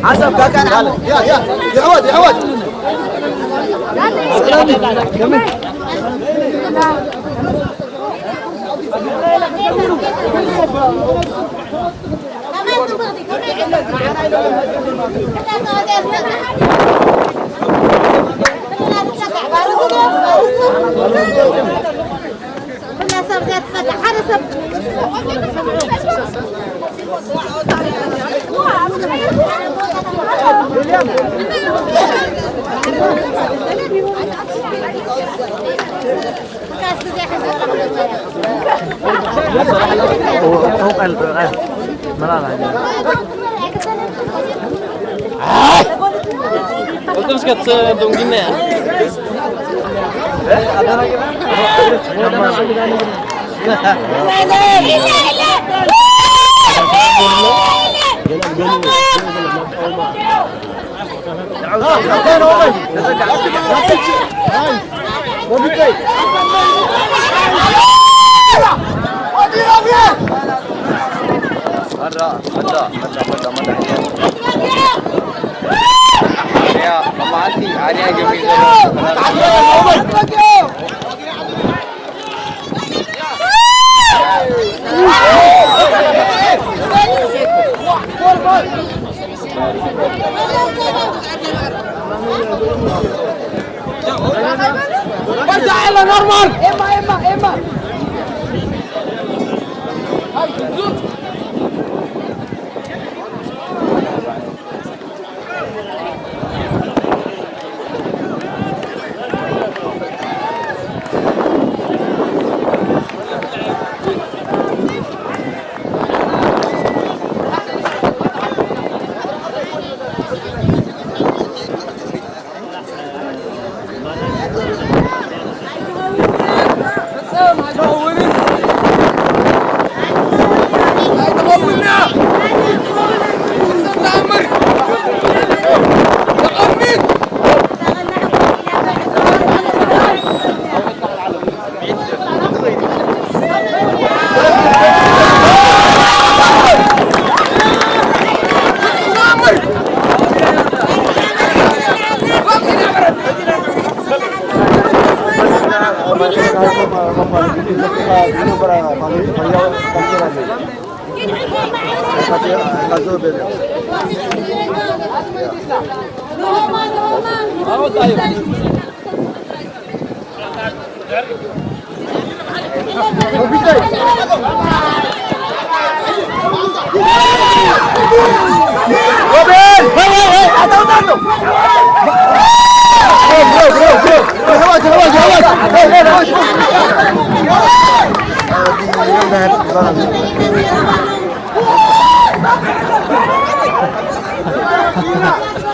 حسب كاكا نعم. يا يا يا عواد يا عواد. قلت بس كتدونجينا.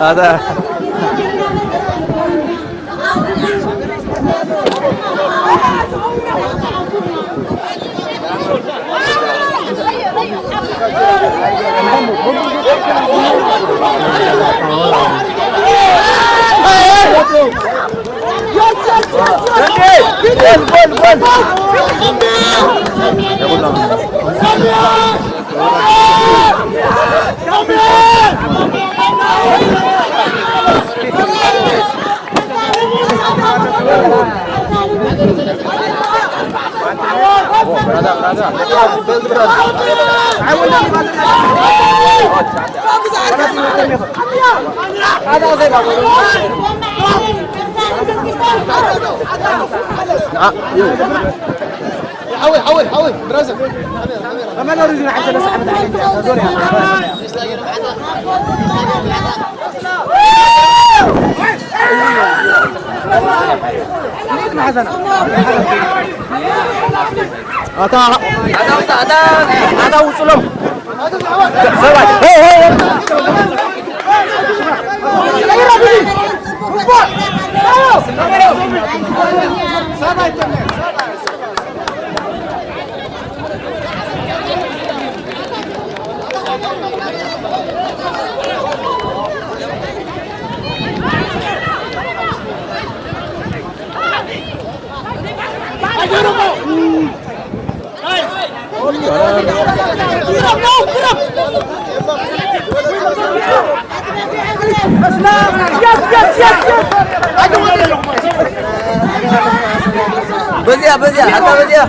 هذا حاول حاول حاول برازا. ኣታ ኣታ ኣታ ውጽሎም ሰባይ። በዚያ በዚያ ኣታ በዚያ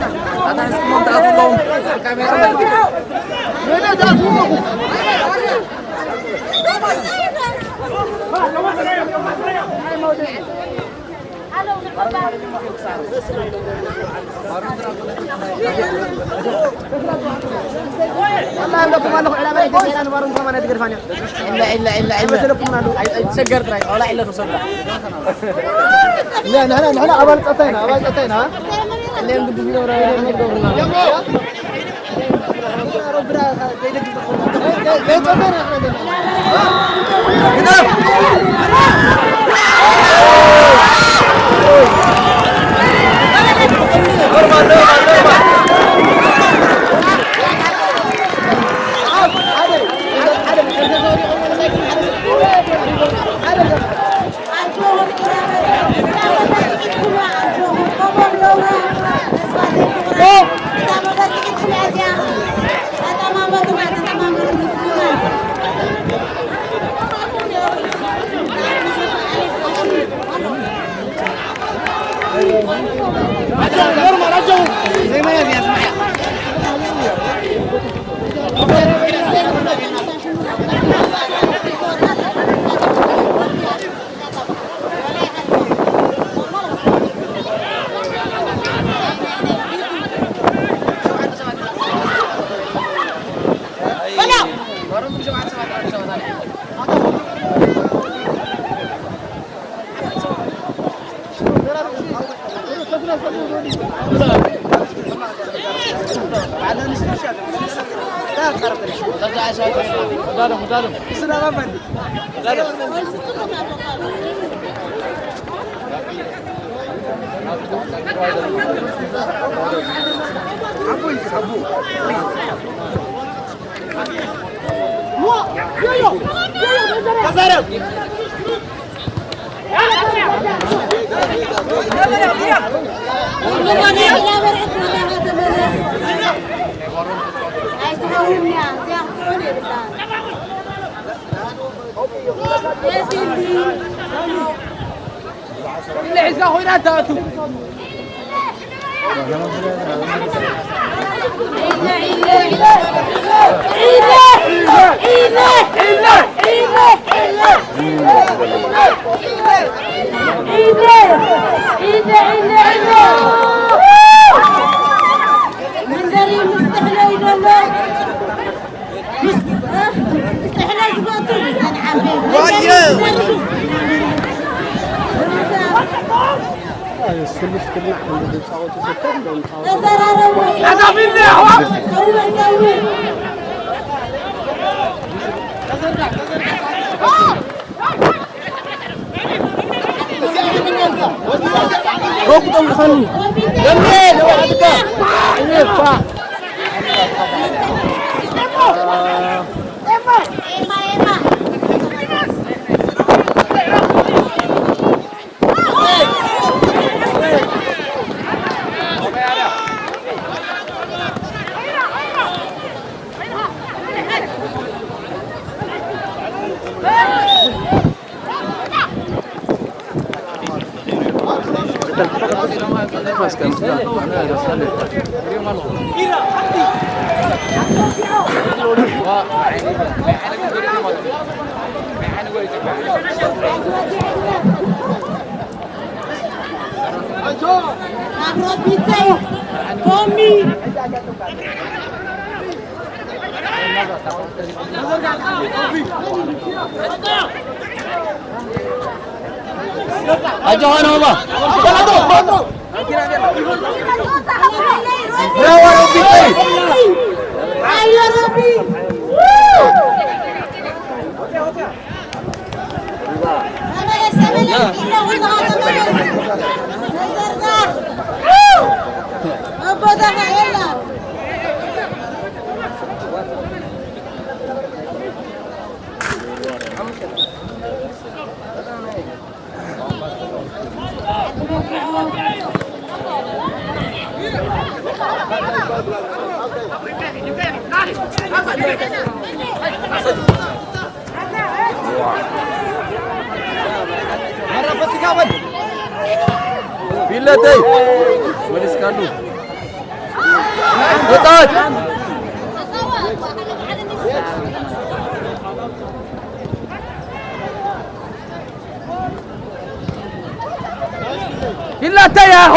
ኣጆኻ ንሆባ። ብራቮ ሮቢ። ኣዮ ሮቢ። ፊለተይ ወዲስካሉ ወጣት ፊለተይ ያሆ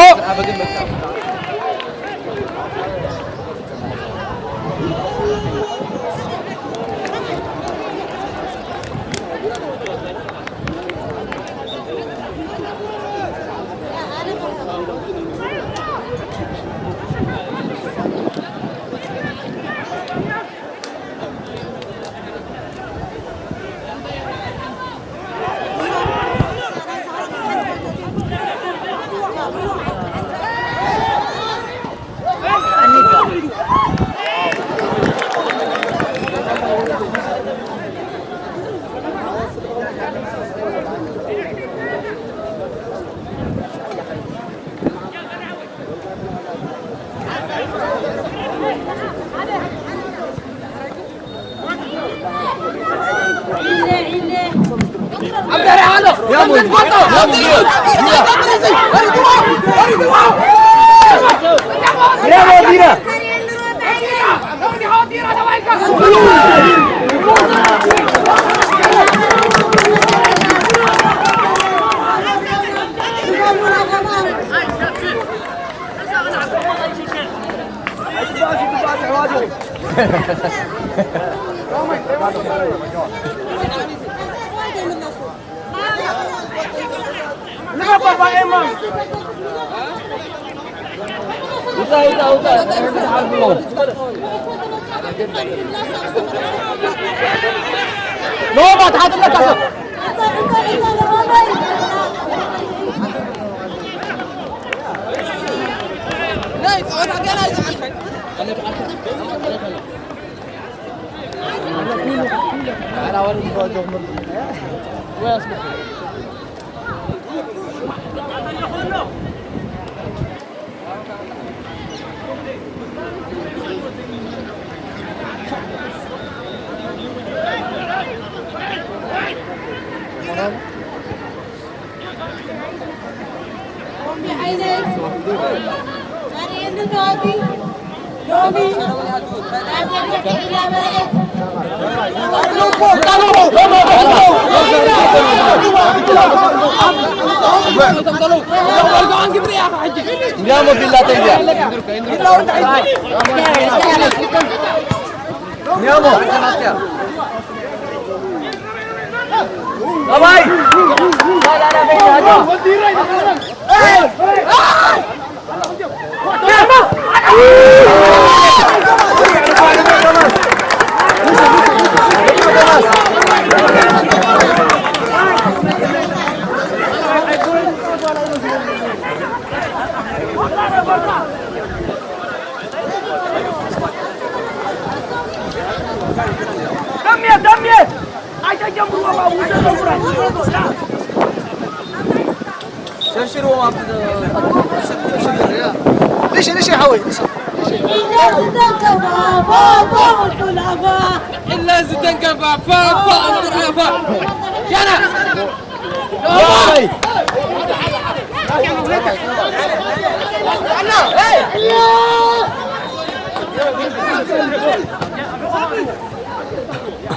እንዲያውም ፊላ ተይያ እንዲያውም ተምየ ተምየ ኣይተጀምርዎ ባቡ ዘዘውራ ሸርሽርዎም ኣብቲ ንሽ ንሽ ሓወይ ንሽ ኢላ ዝተንከፋ ፋፋ እንቁርዓፋ ያና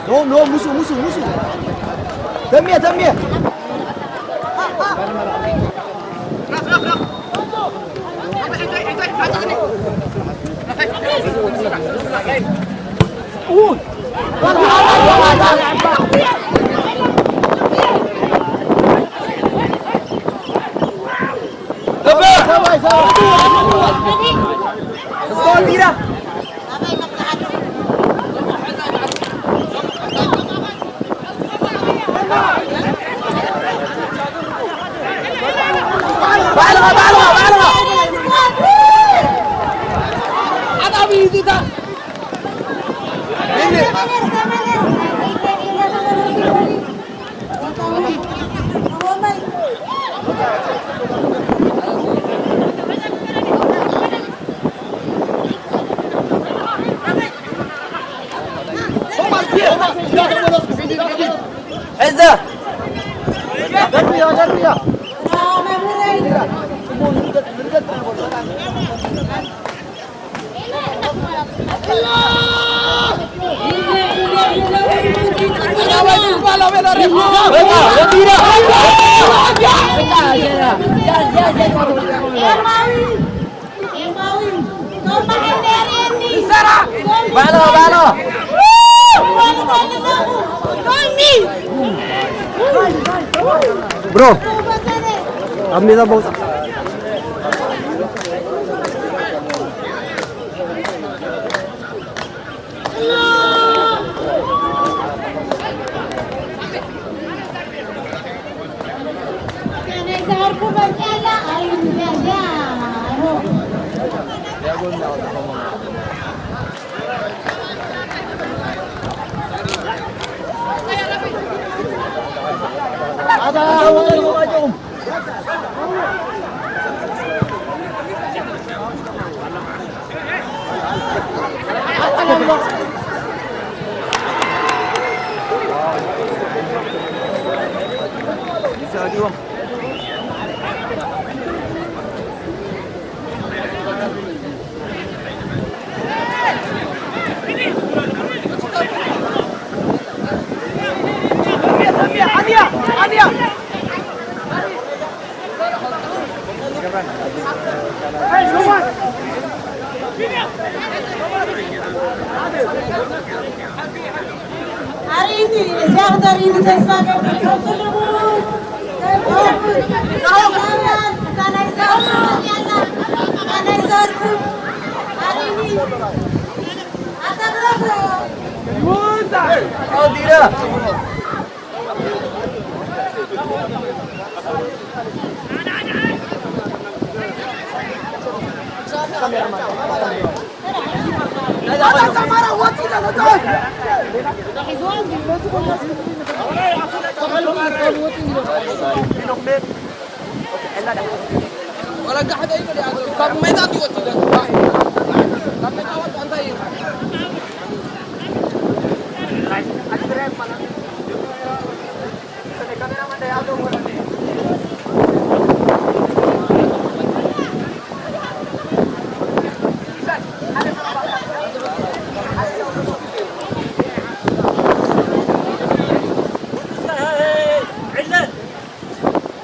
ኖ ኖ ሙሱ ሙሱ ሙሱ ተምየ ተምየ ሕዘ ባሎ ባሎ ብሮ ኣብ ሜዳ በውፃ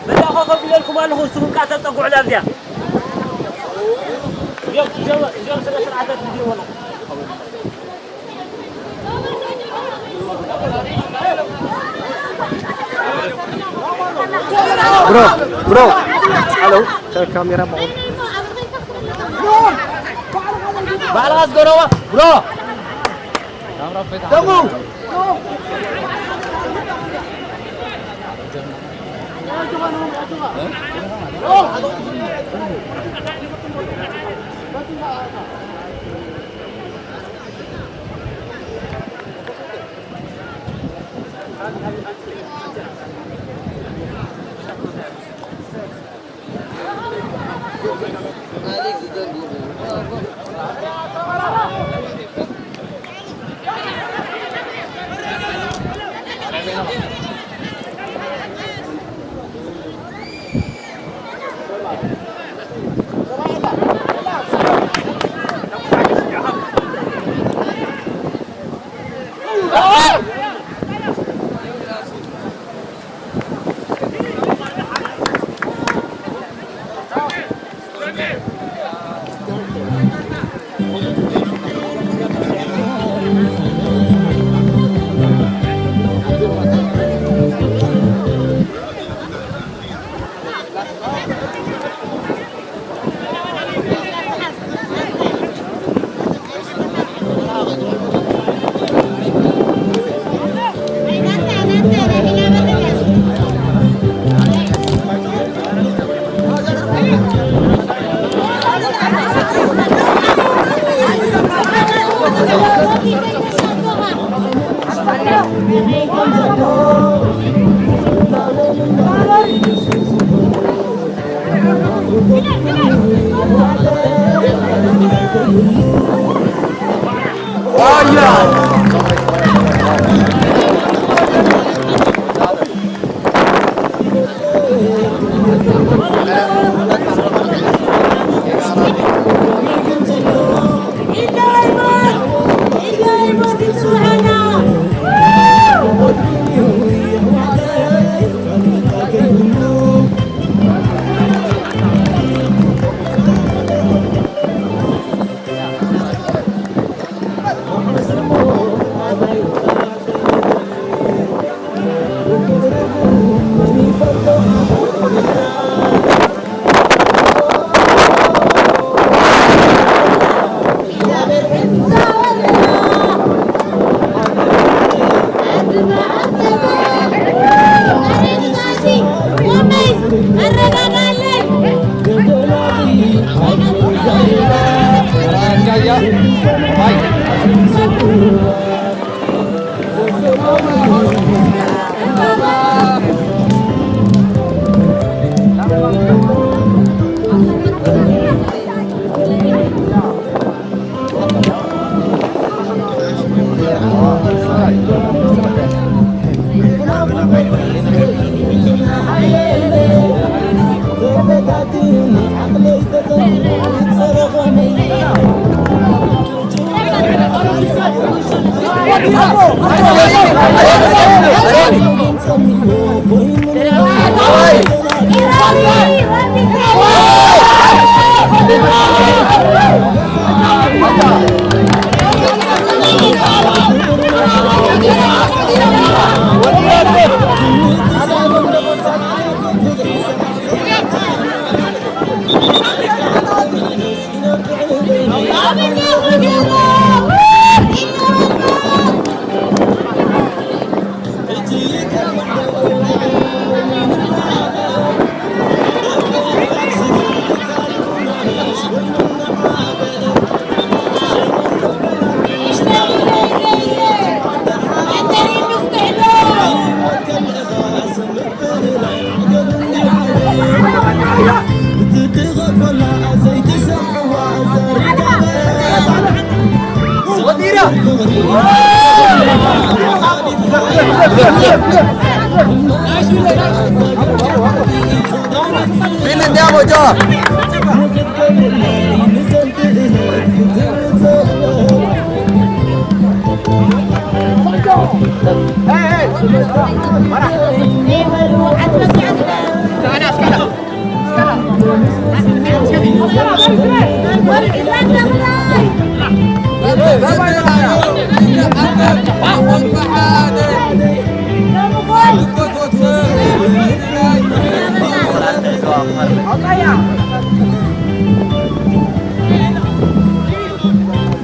መዳኸ ከብለልኩም ኣለኹ። ንስኹም ቃ ተፀጉዑ ላብዚያ እዚኦም እዚኦም እዚኦም ስነ ስርዓታት ዝህልዎ ብሮ ብሮ ሄሎ ካሜራ ማቆም ባዕልኻ ዝገረዋ ብሮ ደሙ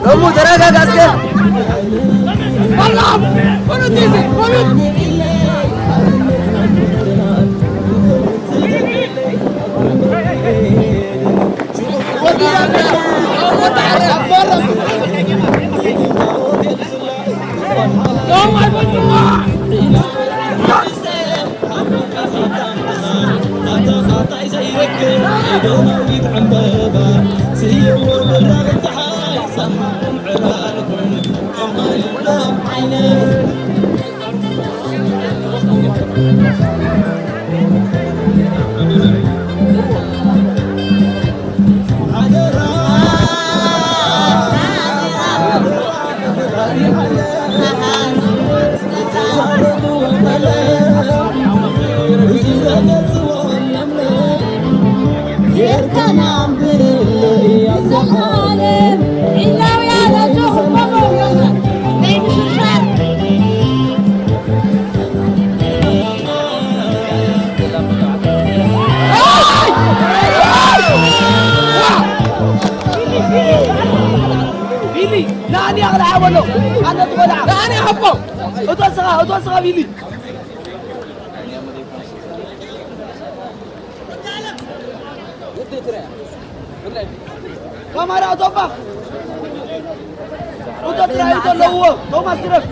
ሎሙ ተረጋጋ እስከ። ቢሊ፣ ንኣኒ ኣቕልዓ በሎ። ኣነ ትበልዓ። ንኣኒ ኣቦ። እቶ ስኻ፣ እቶ ስኻ ቢሊ። ካማራ እቶባ። እቶ ጥራይ እቶ ኣለዎ። ቶማስ ትረፍ።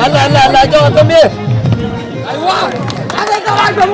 አላ አላ አላ ጨዋ ተምቤ አይዋ አለ ተባል ደሙ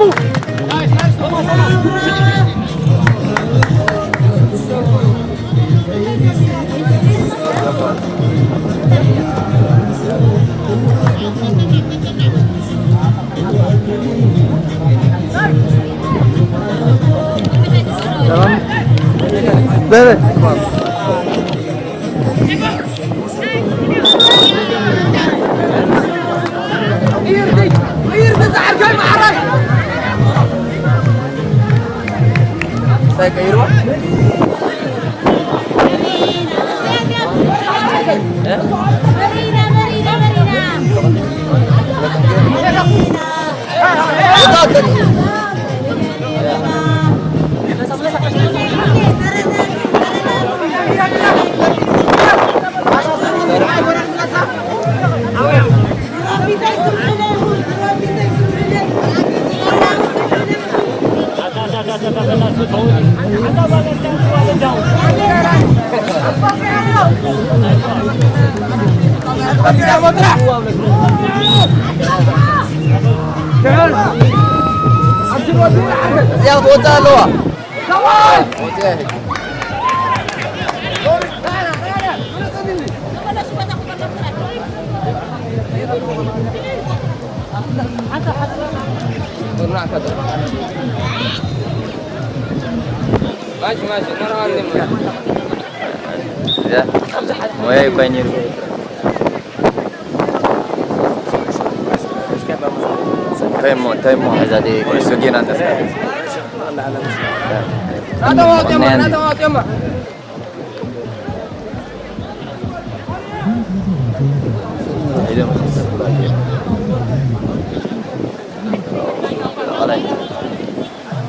እዚኣ ክትወፅእ ኣለዋ። ወይ እኮ ነይሩ። እንታይ እሞ እንታይ እሞ ሒዛ ኩዕሶ ጌና እንተስካ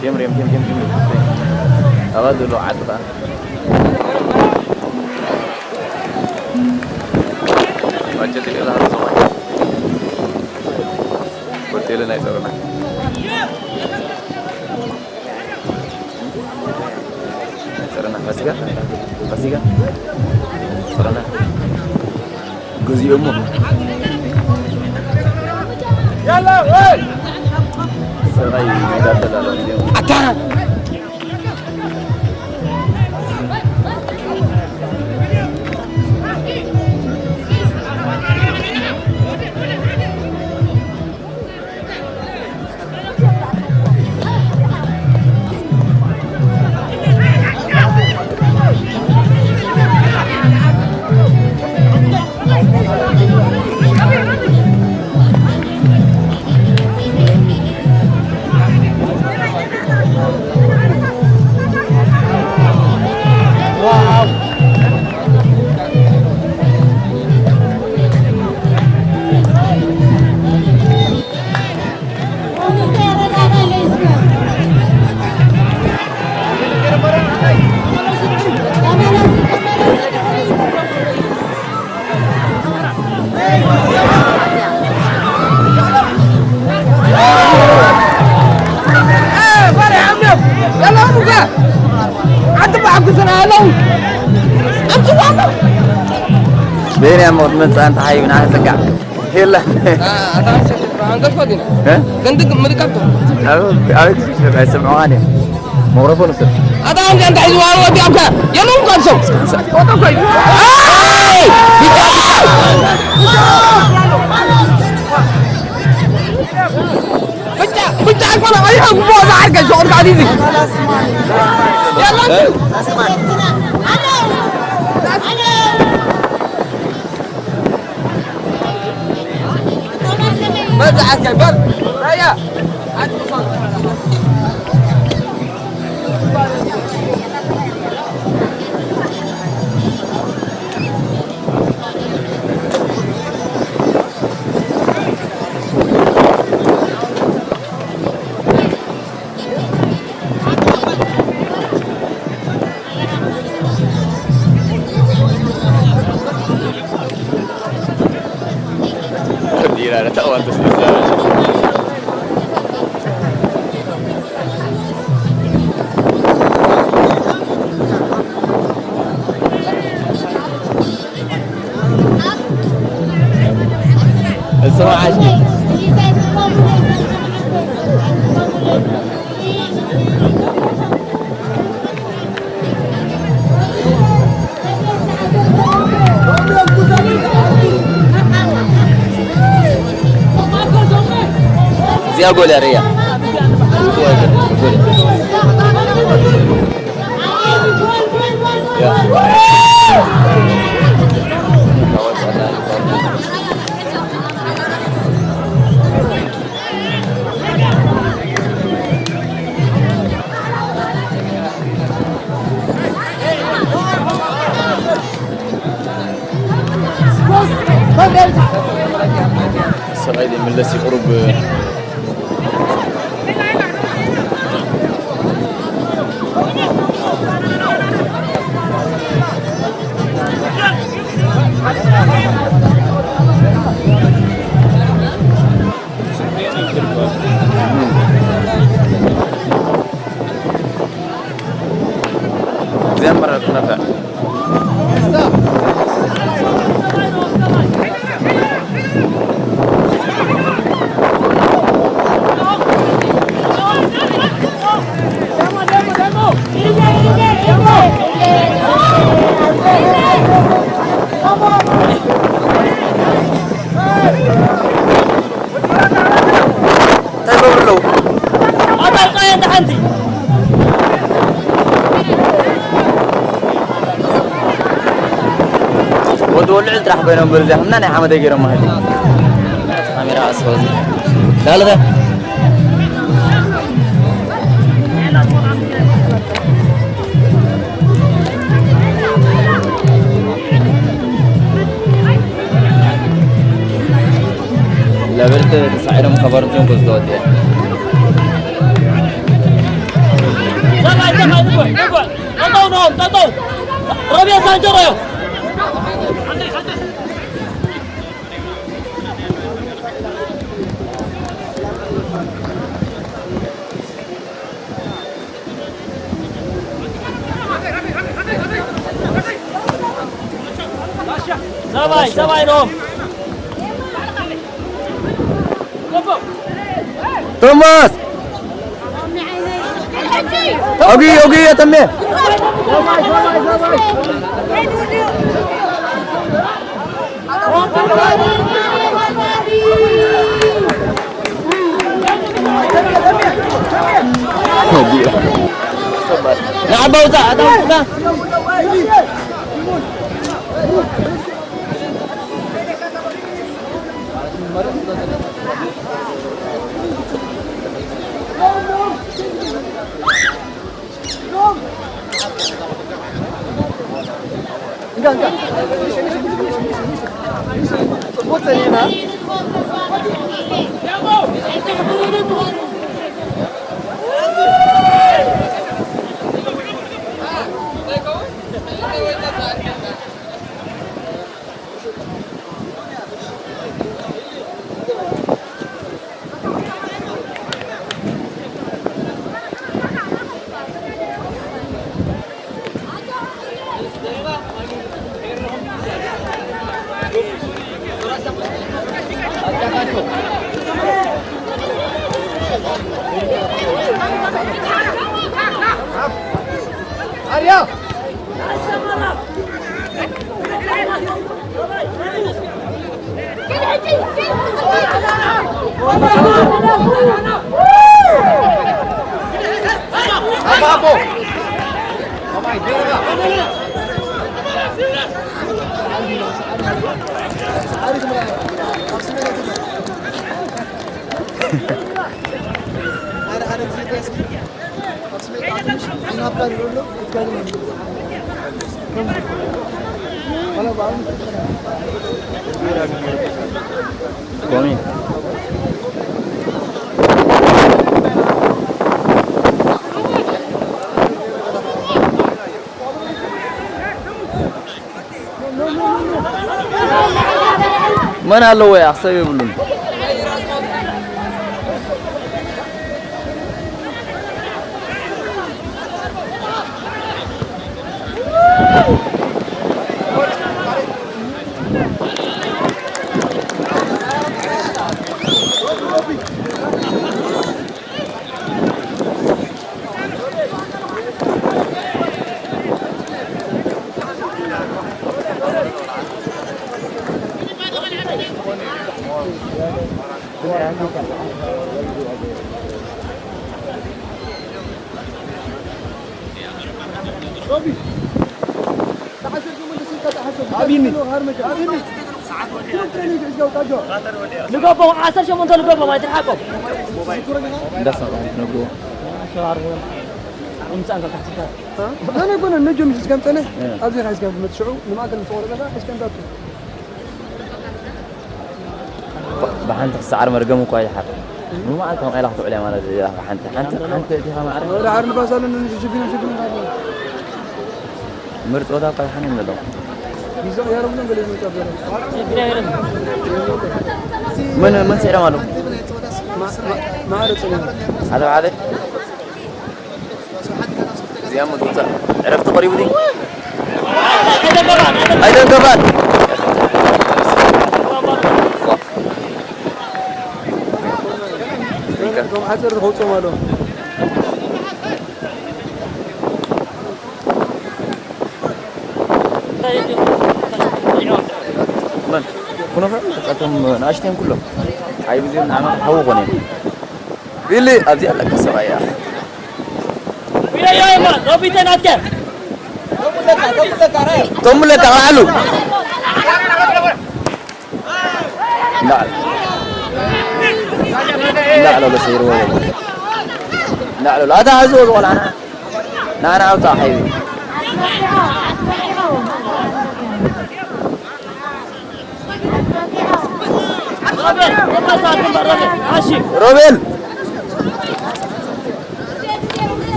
ቴም ሬም ቴም ቴም ቴም ቴም ኣባ ዘሎ ዓዲ ኸዓ ባጀት ኢለ ዝሃብ ሰማይ ሆቴልን ኣይፀሩና ኣይፀሩና ፋሲካ ፋሲካ ፀሩና ገዚኦሞ ሰብኣይ ይጋደል ኣሎ ኣታ ቤንያም መቕድመ ፃን ተሓይብና ተፀጋዕ የላ ኣንገድፎ ዲና እ? ገንዲ ምድቃብ ዶ ኣብ ኣብ ኣይሰምዕዋን እዮም መቕረፎ ንስብ ኣታ ኣንተ እንታይ ዝዋሩ ወዲ ኣብካ የሎም ቀሶ ብቻ ብቻ እኮ ነው። ይሄ ጉቦ ዛር ከሾር ጋር ዲዚ ያላ መብዛዓት ከበር ራያ እዚኣ ጎል እያ ርእያ። ሰብኣይ ዘይምለስ ይቕሩብ። زين مرة تنفع. እንታይ ይገብሩ ኣለዉ? ኣታ ውፃ እንተ ሓንቲ። ወዲ ወልዑ ጥራሕ ኮይኖም ብር እዚኣ፣ እና ናይ ሓመደይ ገይሮም ማለት እዩ። ካሜራ ኣስፈዚ። ዳለተ። ለበልቲ ተሳዒሮም ከበርቲዮም ክዝተወዲያ። ሰብኣይ፣ ሰብኣይ፣ ንግበር፣ ንግበር። ጠጠው ንሆም፣ ጠጠው። ረብያ ሳንጀሮ እዮም። ሰብኣይ፣ ሰብኣይ ኖም። ቶማስ! ኦጊ፣ ኦጊ፣ የተሜ! ንዓባ ውፃእ፣ ኣታ ውፃእ። ኣርያ! Komi. መን ኣለዎ? ኣኽሰብ የብሉን። ንገቦም ዓሰርተ ሸሞንተ ንገቦም ኣይትርሓቆም። እንዳሰማዕካ ትነግሮ። ኣነ ኮነ ነጆም ሒዝካም ጸንሕ። እ። ኣብዚ ሒዝካም ትመጽእ ሽዑ ንማእከል ምስ ቆረጸካ ሒዝካም ዳቱ። ብሓንቲ ክሰዓር መርገም እኳ ይሓር። ንመዓልቲ ከም ዒላ ክትውዕል እያ ማለት እያ። ሓንቲ፣ ሓንቲ፣ ሓንቲ እቲኻ ማዕረ። ወደ ዓር ንፋስ ኣሎ፣ ንሽፊኖም፣ ሽፊኖም ካለ። ምርጥ ቦታ እኳ ይሓንን ዘሎ። ይዞ ያረጉ ነው ገለ ይመጣ በለ። መን፣ መን ስዒሮም ኣለዉ? ማ-፣ ማ-፣ ማዕረ ጽነ። ሓደ ብሓደ? እዚኣ እሞ ትውጻእ። ዕረፍቲ ቀሪቡ ድዩ? ኣይደንገባን። እቶም ሓፀርቲ ከውፅኦም ኣለዎም። መን? ኩነፈ? እቶም ንኣሽተን ኩሎም። ዓይቢ እዚኦም ንዓና ሓዊ ኮነ። ቢሊ፣ ኣብዚ ኣለካ ሰብኣይ እያ። ዊለዮ ይማ፣ ሮቢተ ናትከ። ተሙለካ፣ ላዕሉ። ላዕሉ። ላዕሉ፣ ለሰይርዎ። ላዕሉ፣ ኣታ ሕዝዎ ዝቆልዓና። ናና ኣውጣ ሓይቢ። ሮቤል።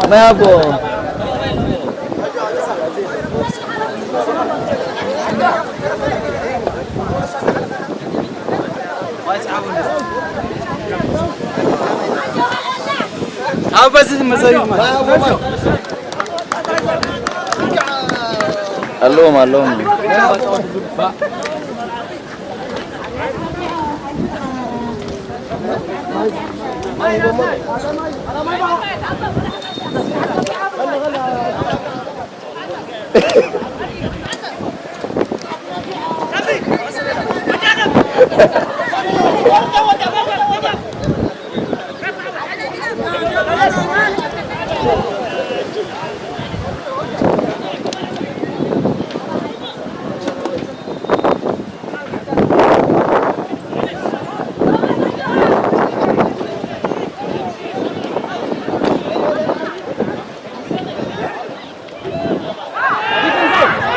ማይ ሃቦ። ኣብ በዚ ዝመሰል ኣለዎም፣ ኣለዎም።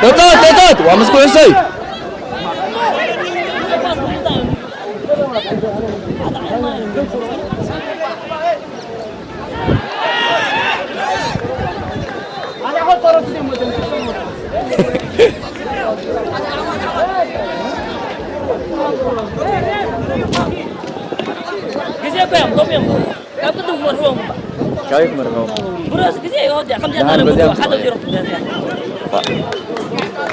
ተጻወት፣ ተጻወት፣ ዋ፣ ምስ ኩዕሶ እዩ። ግዜ እኮ እዮም፣ ኮፒ እዮም። ካብ ቅድም ክመርሕዎም እባ። ካበይ ክመርሕዎም? ብሮስ ግዜ ይወድያ፣ ከም ደህና ጀጋኑ በዚያ በዚያ ሓደ ዜሮ ክትበልዕ። ባ-፣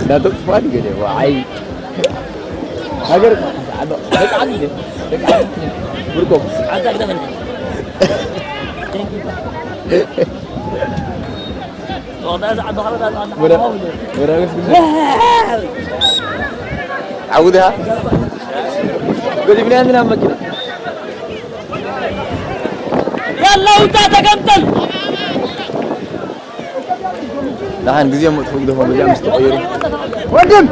لا تقطف هذه كده وعي. هاجر. بقى عندي. بقى عندي. بركو. عودها. قولي بني عندنا مكينة. يلا وتا تقنطل. دحين ጊዜ መጥፎ ግደፎም እዚኣ ምስ ተቐየሩ ወድም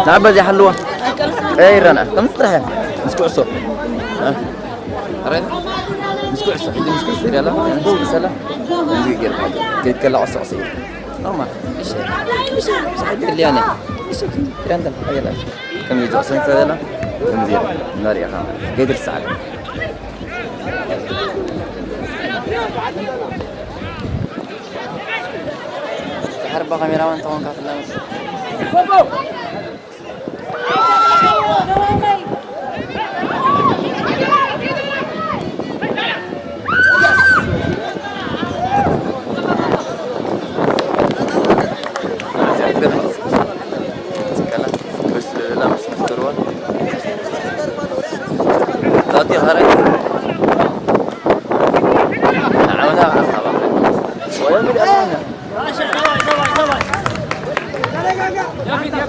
تعب زي حلوة. اي رنا كم تستريح؟ مسكوع الصوت. ها؟ رنا؟ مسكوع الصوت. عندي مسكوع الصوت يلا. مسكوع الصوت. كيف كلا عصا عصير. Normal. Eşek. Saygı dileğine. Eşek. Trendim. Hayırlar. Kami jok sen sadala. Kami dia. Nari akam. Gedir saga. Harba kameraman tolong kasih nama.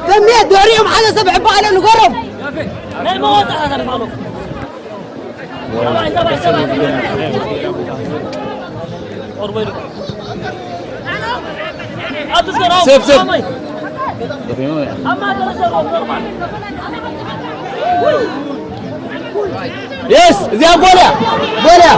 تنمية دوريهم على سبع بقى لنقرهم. سب سب. يس، زي أقولها. أقولها.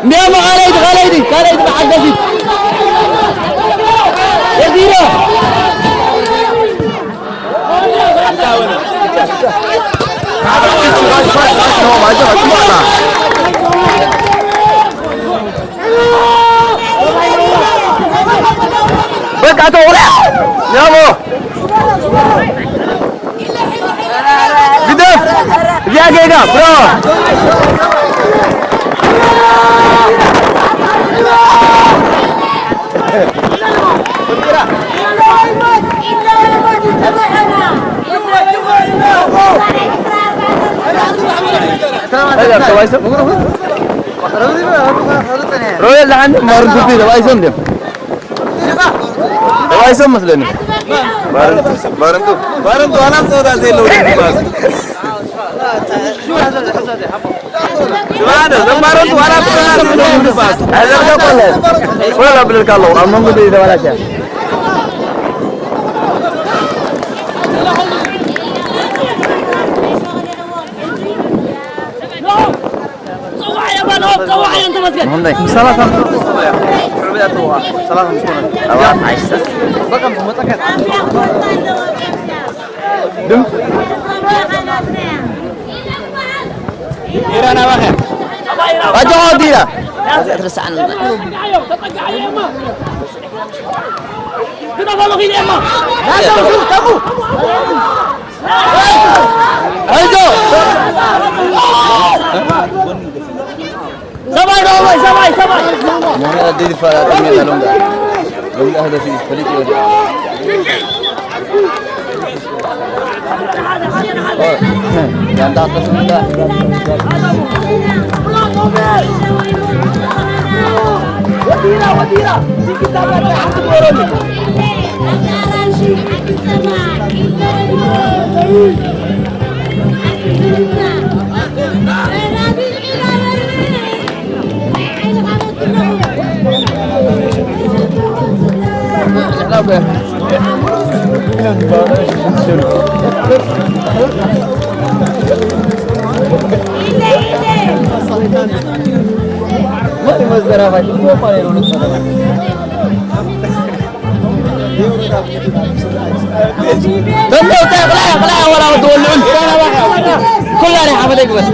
እንዲያም ካልኣይቲ፣ ካልኣይቲ፣ ካልኣይቲ ብሓገሲት። የዲሮ። በቃ ተው፣ ያቦ። ግደፍ! እዚኣ ጌጋ፣ ብራቮ! ሮየል ለሓን ማርን ቱቢ ተባይሶም ድም ተባይሶም መስለኒ። ባረንቱ፣ ባረንቱ፣ ባረንቱ ዋላ ጸወታ ዘይለው ድምጽ ባስ። ስማዕዶ፣ ዘም ባረንቱ ዋላ ጸወታ ዘይለው ድምጽ ባስ። ወላ ብለልካ ኣለኹ፣ ኣብ መንጎ ተባላሽያ። ሰላሳ ሰላሳ። ድም ኢራን ኣባኸ ኣጆኻ ወዲና። እዚ ትርስዓን እምበር። ኣይዞ። ሰብኣይ ነው ወይ? ሰብኣይ፣ ሰብኣይ። ሞነ ዲድ ፈራ ተኛ ሎንጋ። ሎንጋ ሄደ ሲ ፈሊጥ ይወዲ። ኦ፣ ያንዳ ተስምዳ። ወዲራ፣ ወዲራ። ዲጂታል ላይ አትቆረሉ። ተመውታ ቅላይ ቅላይ ወላ ወዲ ወልዑል ኩላ ናይ ሓመደ ግበር።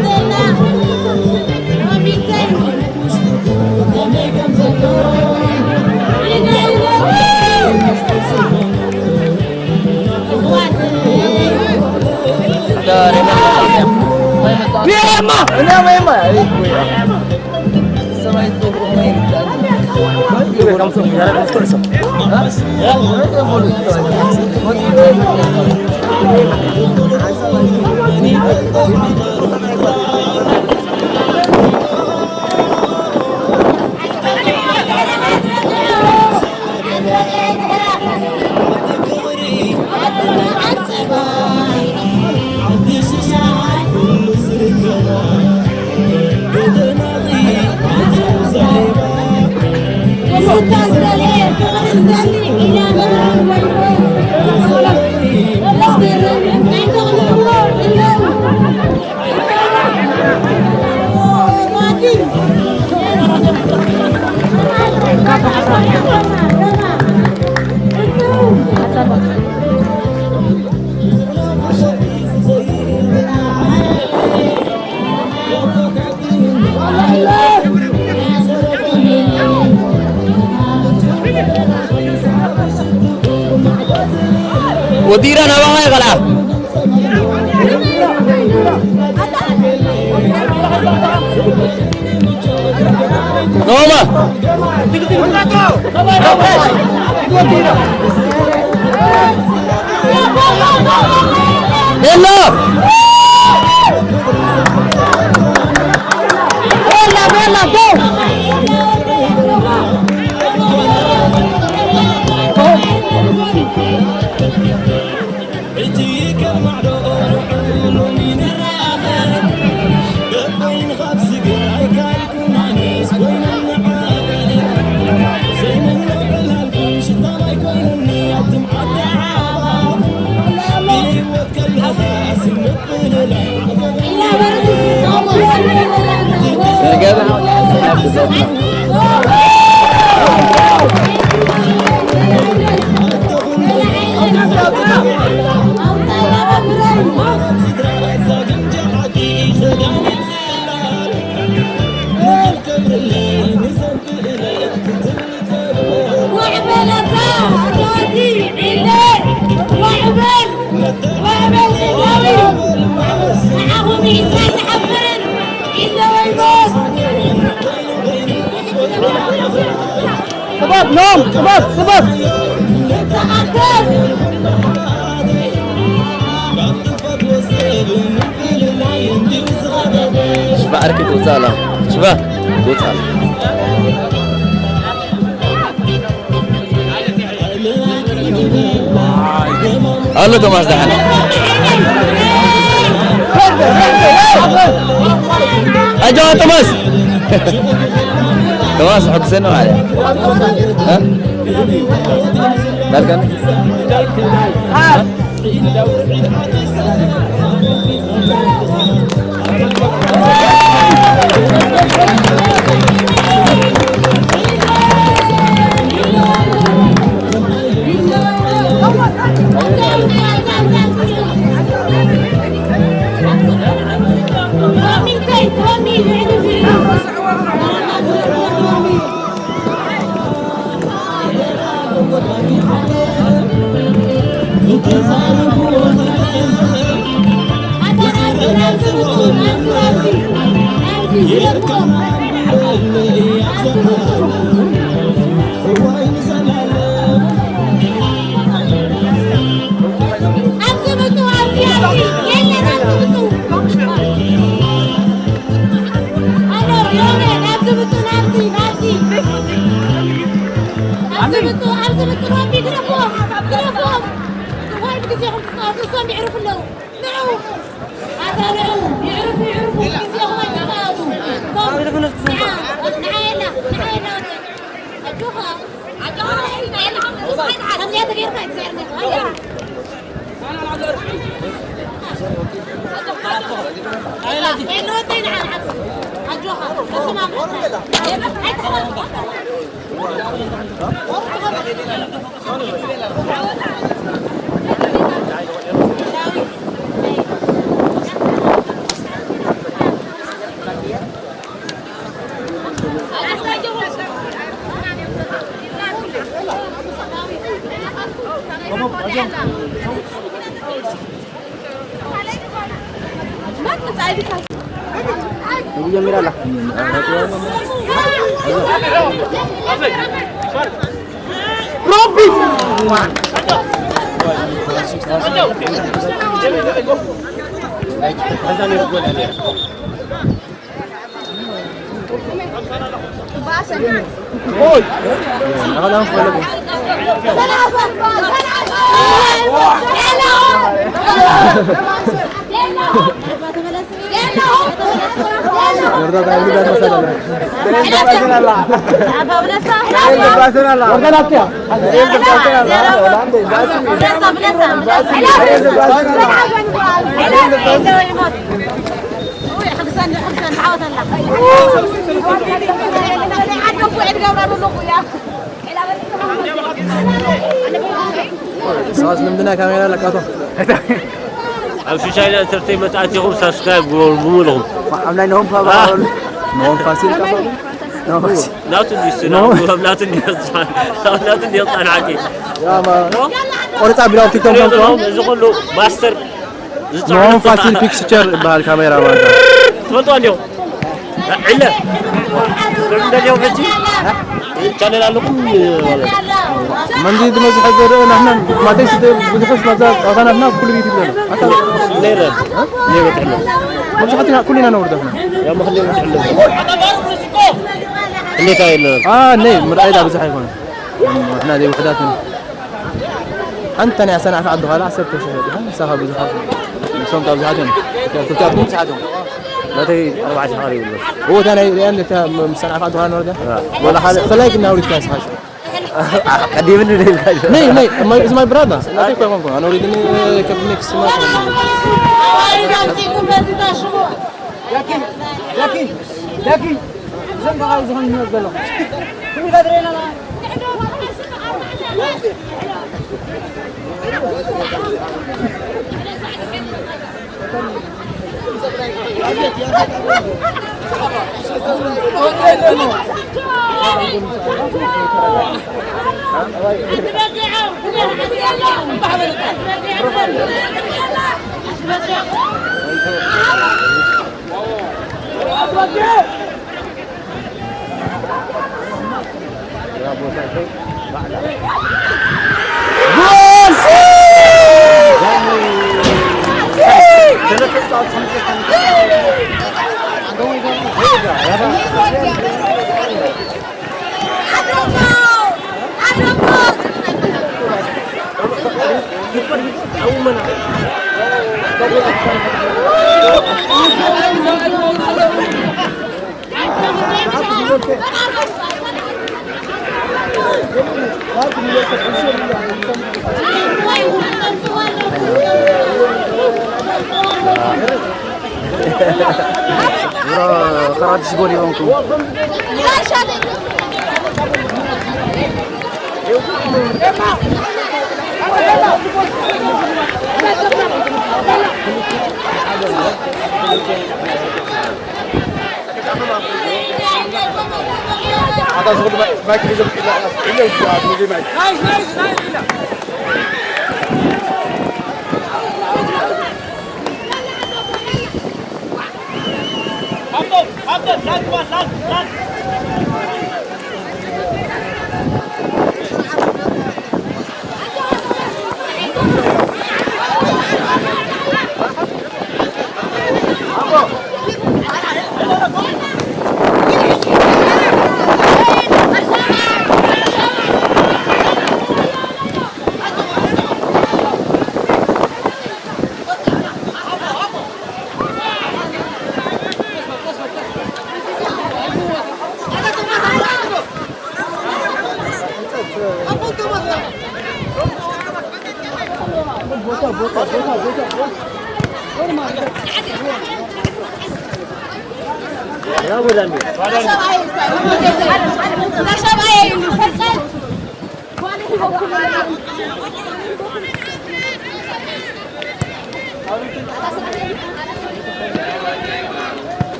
ወዲራ ናባኻ ይኸልዓ። ኖማ ቤላ ቤላ ቤላ ጎ ጥበብ ኖም ጥበብ ጥበብ። ሽባ ዓርኪ ትውፅእ ኣላ። ሽባ ትውፅእ ኣላ። ኣሎ ቶማስ ደሓን። ኣጆኻ ቶማስ። ቶማስ ሕጉሰኒ ማለት። እ? ዳልካኒ? ኣብዚ ምጹ፣ ኣብዚ ምጹ፣ ሮቢ ግደፍዎም፣ ግደፍዎም። ዋይ፣ ብግዜኹም ትጻወቱ፣ እሶም ይዕርፉ ኣለዉ። ንዑ፣ ኣታ ንዑ፣ ይዕርፉ፣ ይዕርፉ፣ ብግዜኹም ኣይትጻወቱ። ኮም፣ ንዓ፣ ንዓ የላ፣ ንዓ የላ ወደይ። ኣጆኻ፣ ኣጆኻ፣ ከምዚኣ ተጌርካ ኣይትስዕርን ኢኻ። ኣያ። ጀሚራ ኣላ። ሰዋስ ልምድና ካሜራ ለካቶ። ኣብ ሹሻይና ኢንተርቴይንመንት ኣቲኹም ሳብስክራይብ ግበሩ ብምልኹም። ኣብ ናይ ነሆም ፋባ አ? ነሆም ፋሲል ቀባ። ነሆም ፋሲል። ናቱ እንዲስ፣ ኖ። ናቱ፣ ናቱ እንዲስ፣ ናቱ እንዲስ ጻንሓቂ። ያ ማ-፣ ቆርጻ ቢራው ቲክቶክ ትሪኦ ተምጽኦ። ዘለኹም እዚ ኩሉ ማስተር ዝጻዕኑ ነሆም ፋሲል ፒክስቸር ይበሃል ካሜራ ማለት ነው። ትፈልጥዋ እንዲኹም? ዕለ። ትፈልጡ እንዲኹም ሕጂ? ቻነል ኣለኩም? መንዚ ዝመዝሐ ዘርኢ ናህና ማተይ ስደ ብዙሕ ስለ ጸዋታ ናትና ኩሉ ዩቲዩብ ለና። ኣታ ነይረ። ነይረ ትሕሎ። መብዛሕትና ኩልና ነውርድ ኣሕና። ያ መኽሊ ትሕሎ። እንዴት ኣይነ? አ፣ ነይ፣ ምርኣይ ዳ ብዙሕ ኣይኮነን። ንሕና ዘይውሕዳት ኢና። ሓንቲ ናይ ኣሰናዕካ ዓዲ ኻላ ዓሰርተ ሺሕ በፂሓ፣ ንሳኻ ብዙሓት እዮም። ንሶም ካብ ብዙሓት እዮም። ክልቲኣትኩም ብዙሓት እዮም። ናተይ ኣርባዕተ ሺሕ ቀሪቡ ኣሎ። እዎ፣ እታ ናይ ሪኣን፣ እታ ም-፣ ምስ ሰናዕካ ዓዲ ኻላ ንወርዳ? አ። ዋላ ካልእ፣ ፈላይ ግን ናውሪድካ ንስኻ ሽዑ። ቀዲምኒ ደልካ። ነይ፣ ነይ፣ my፣ is my brother። ናተይ እኮ ኣይኮንኩን። ኣነ ኦሪድኒ፣ ከብኒ ክስማ። ዳኪ፣ ዳኪ፣ ዳኪ። እዞም ደቓ ዝኾኑ ህይወት ዘለኹም። ኩሉ ጋድሬና። Bro, karate siguro yung ku.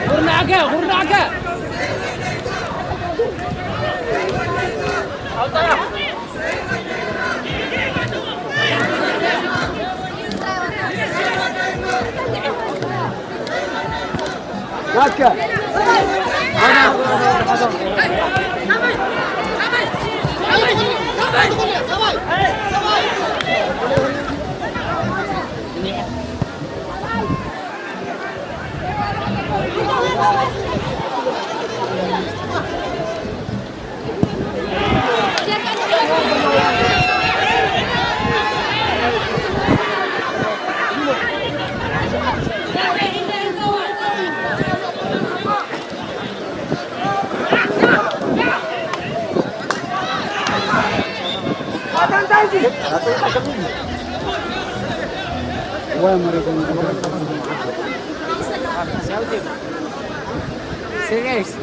ጉርናዕከ ጉርናዕከ Serious.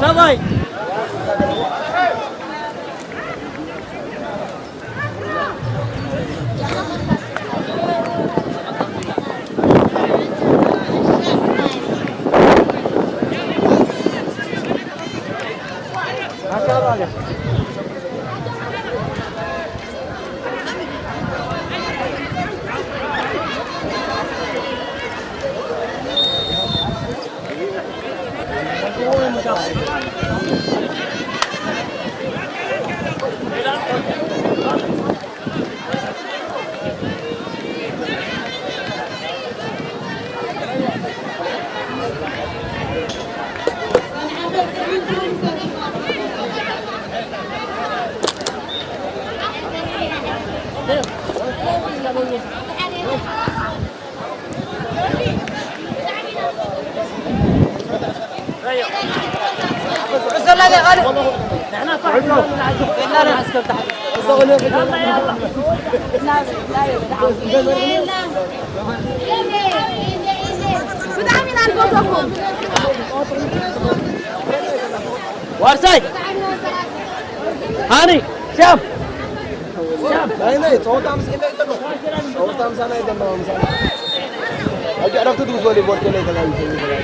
ሰብኣይ ብጣዕሚ ኢና ንፈትወኩም። ዋርሳይ ሃኒ ሻም ናይ ናይ ጸወታ ምስ ኢለ ይደሎ ጸወታ ምሳና ይደሎ ምሳና ኣጅ ዕረፍቲ ትግዝወሊ ቦርቴ ላይ ተጋቢ ተጋቢ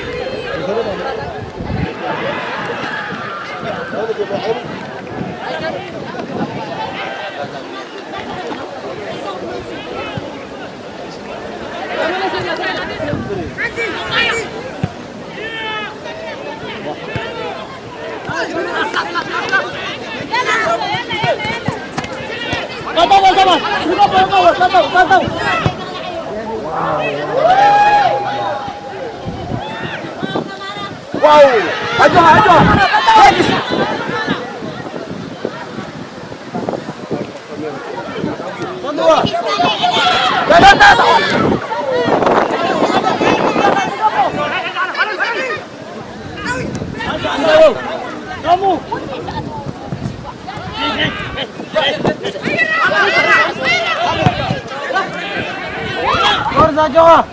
ዋው! ኣጆኻ፣ ኣጆኻ! ጊዮርጊስ! Forza, Joa!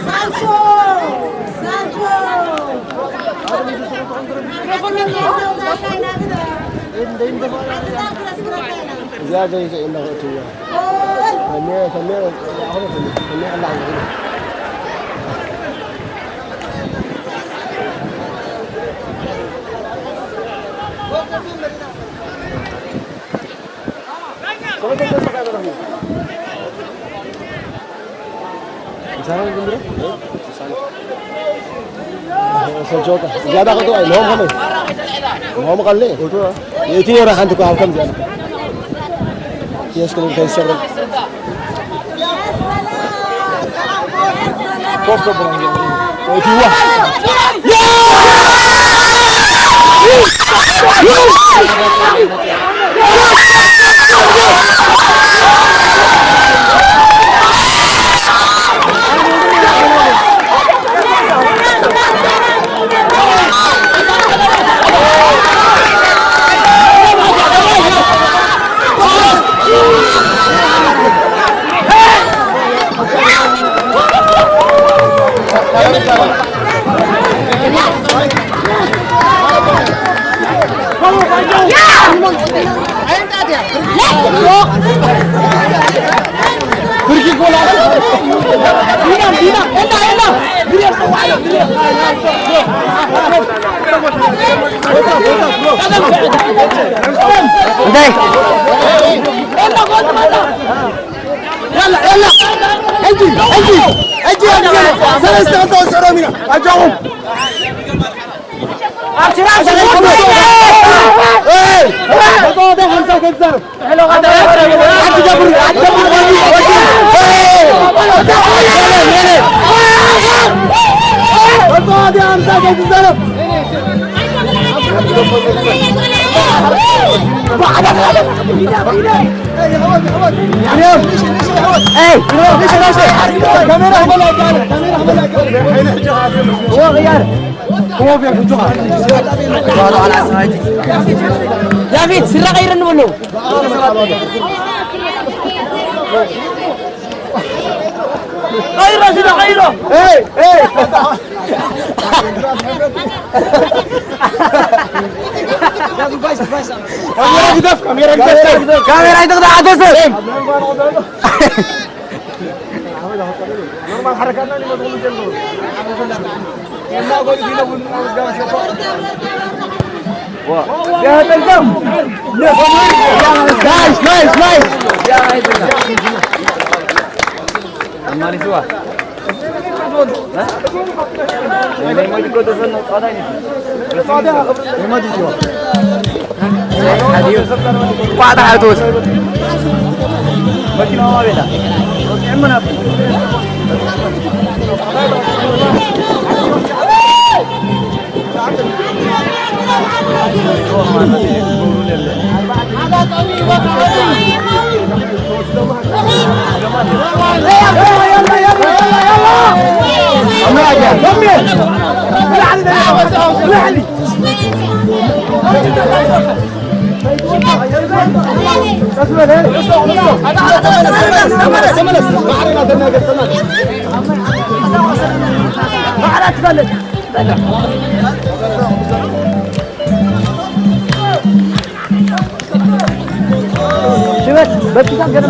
ሳንቾ! ሳንቾ! እዚኣ ዘይዘየና ክእትዋ። ተሜ፣ ተሜ፣ ተሜ፣ ኣላ፣ ኣላ። ዝያዳ ከቶ፣ ንሆም ከመይ? ንሆም ቀሊ? እቲ ነራ ሓንቲ እኮ ኣብ ከም ዝያዳ። የስ ክልል ከይሰርብ። ኮፍ ከብሎ። እቲዋ። እንታይ? يلا، يلا. اجي، اجي، اجي يا جماعة. سلام، سلام، سلام، سلام، سلام. ارجعوا. ارجعوا، سلام، سلام. ايه. بطولة خمسة وخمسين. حلو غدا. عد جبر، عد جبر. ايه. بطولة خمسة وخمسين. ያፌት ስራ ቀይር እንበለው። ቀይሮ ስራ ቀይሮ። ካሜራ ግደፍ፣ ካሜራ ግደፍ። ካሜራ ይትቕዳ፣ ኣቶ ሰብ። ኖርማል ሓረካትና ሊመት ሁሉ ጀምሩ። ጋይስ፣ ጋይስ፣ ጋይስ። ኣማሊስዋ። ሽበት በኪታን ገለ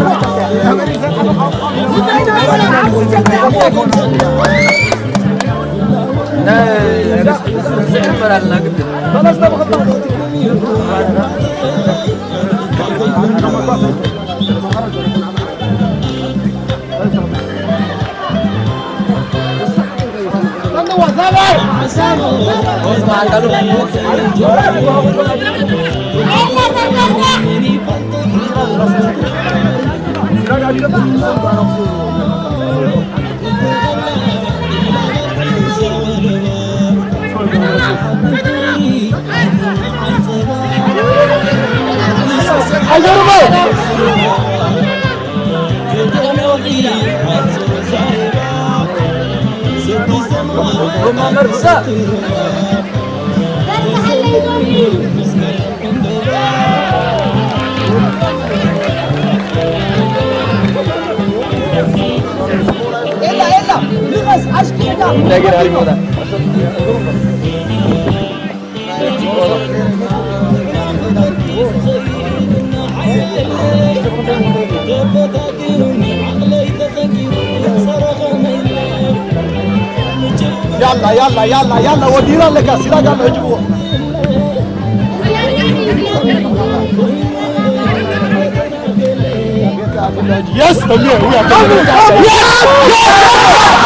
يلا، يلا، يلا، يلا، ودينا لك، سيدك، يلا، اجيبوه. Yes, come here. We are coming. Yes! Yes!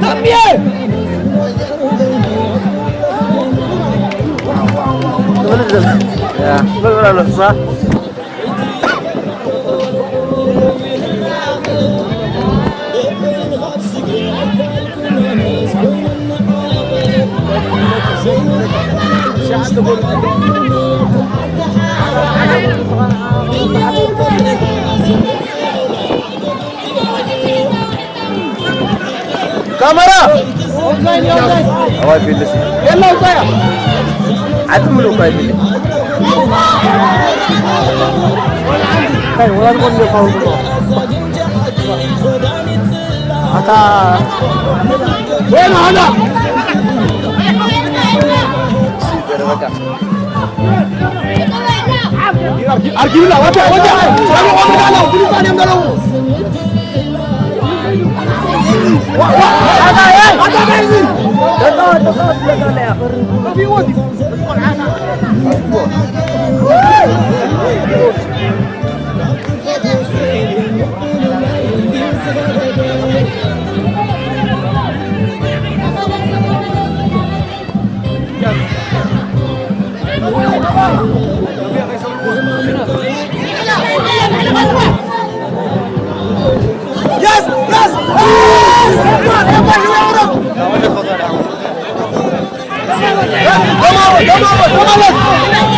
Come here! ካሜራ! ኣዋይ ፊልስ። የላ ውፃያ። ዓዲ ምሉእ እኮ ኣይብልን። እንታይ ወላ ዝኾነ ይኸውን ብሎ። ኣታ ወይና ሃላ። ኣርኪብላ፣ ወዲያ፣ ወዲያ። ሰሩ ቆም እንዳለው፣ ብሉፃን እዮም እንዳለው። ዋ፣ ዋ፣ ዋ፣ ዋ፣ ዋ፣ ዋ፣ ዋ፣ ዋ፣ ዋ፣ ዋ፣ ዋ፣ ዋ፣ ዋ፣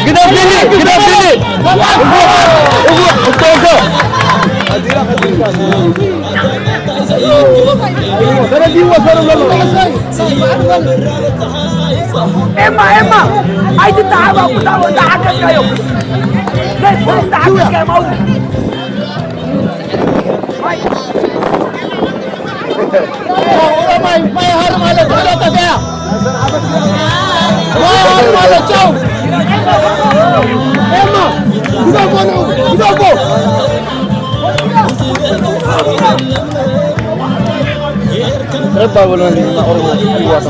ግደፍልኒ፣ ግደፍልኒ። ኤማ፣ ኤማ፣ ኣይትተሓባኡ፣ እንዳሓገዝካዮም። እንዳሓገዝካዮም ኣውርድ። ረባ በሎ እንጂ ኦሮሞ ይዋሰ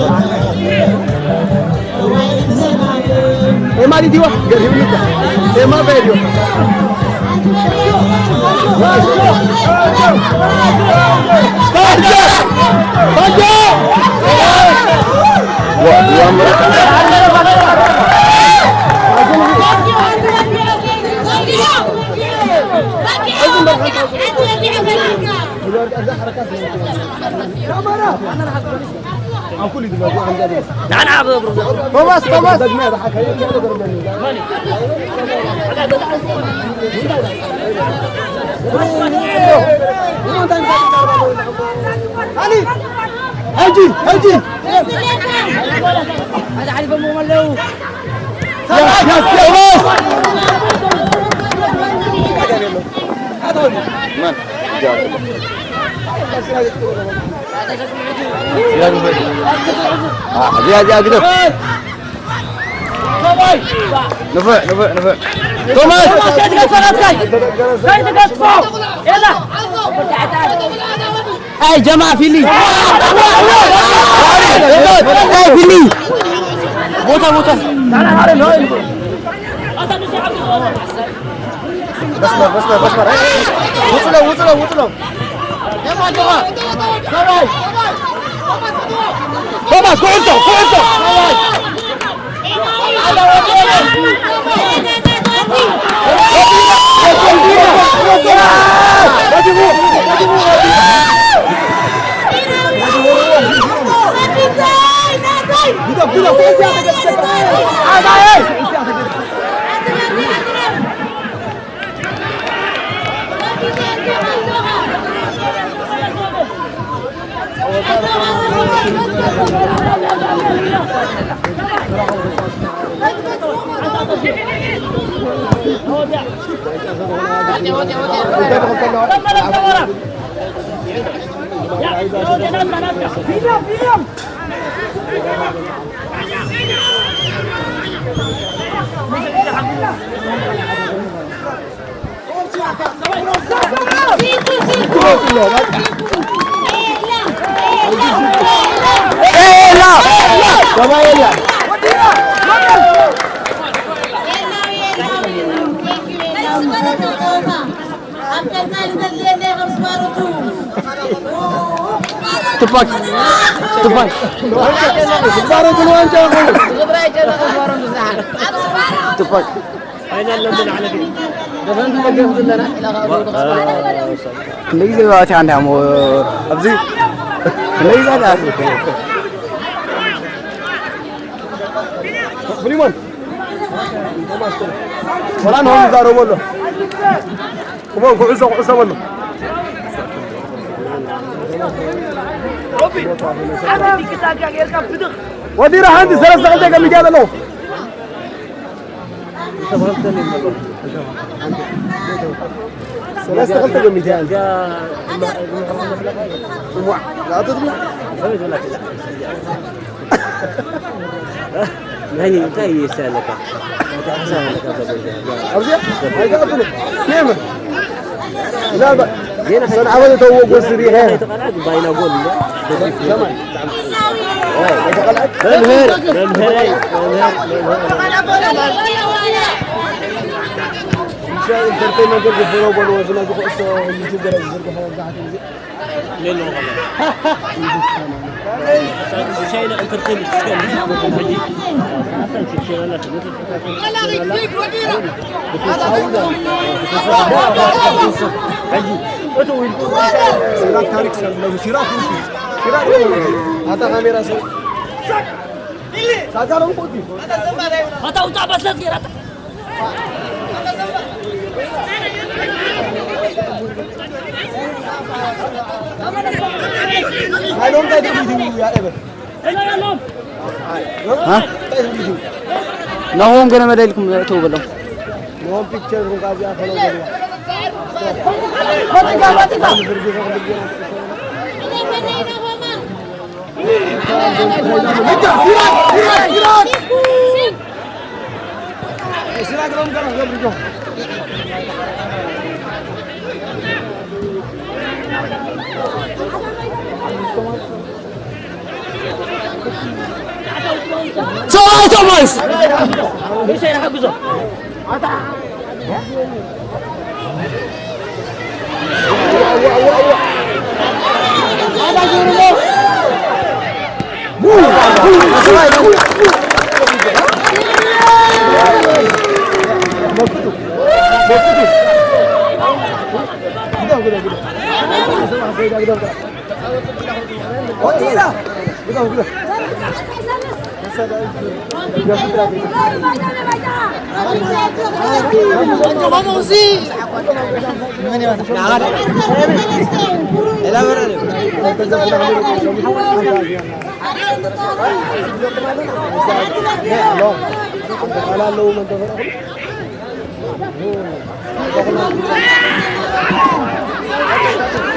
ኤማ ዲዲዋ ገሪብልካ ኤማ በዲዮ ንዓና ኣብ ቶማስ፣ ቶማስ። ሕጂ፣ ሕጂ። ሓደ ሓሊፎምዎም ኣለዉ። ቶማስ! እዚኣ፣ እዚኣ ግደፍ። ንፉዕ፣ ንፉዕ፣ ንፉዕ። ቶማስ! ቶማስ፣ ከይትገድፎ ናትካይ! ከይትገድፎ! የላ! ኣይ፣ ጀማ ፊሊ! ኣይ፣ ፊሊ! ቦታ ቦታ መስመር መስመር መስመር ውፅለው ውፅለው ውፅለው። ቶማስ ኩዕሶ ኩዕሶ። ትፓክ ትፓክ ባሮትን ዋንጫ ይኹን። ትፓክ ክንደይ ግዜ ባእቲ ኣንዳ እሞ ኣብዚ ክንደይ ግዜ ኣቲ ፍሊሞን ወላ ነው ዛሮ ወሎ ክቦን ኩዕሶ ኩዕሶ በሎ። ወዲራ ሓንቲ ሰለስተ ክልተ ገሚታ ዘለኹ። ሰለስተ ክልተ ገሚታ እያ። እዋ፣ ዝኣተት ድያ? ናይ እንታይ ይሳለካ? ኣብዚኣ ኣይተኣትሉ። የምር። ምናልባት ዜና ሰንዓፈ ዝተወጎ ስሪ ኸ? ባይና ጎል እንደ ሰማይ። መምህር፣ መምህረይ፣ መምህር፣ መምህር። ኢንተርቴይንመንት ግብሮ በልዎ፣ ዝና ዝኹዕሶ ዩቱብ ገለ ዝዝርግሖ መብዛሕትኡ ግዜ። ቻይና ኢንተርቴይንመንት እስከ ሲራክ ታሪክ ሰለሙ፣ ሲራክ፣ ሲራክ፣ ኣታ ካሜራ ሰብ። ሳጋሎም ኮቲ። ኣታ ውጣ፣ በስለት ጌራ። I don't take it with you, yeah, ever. ها؟ ናሆም ገለ መደልኩም ተው በለው። ናሆም ፒክቸር ሩን ቃዚ አፈለው ገለ። ሰብኣይ ቶማስ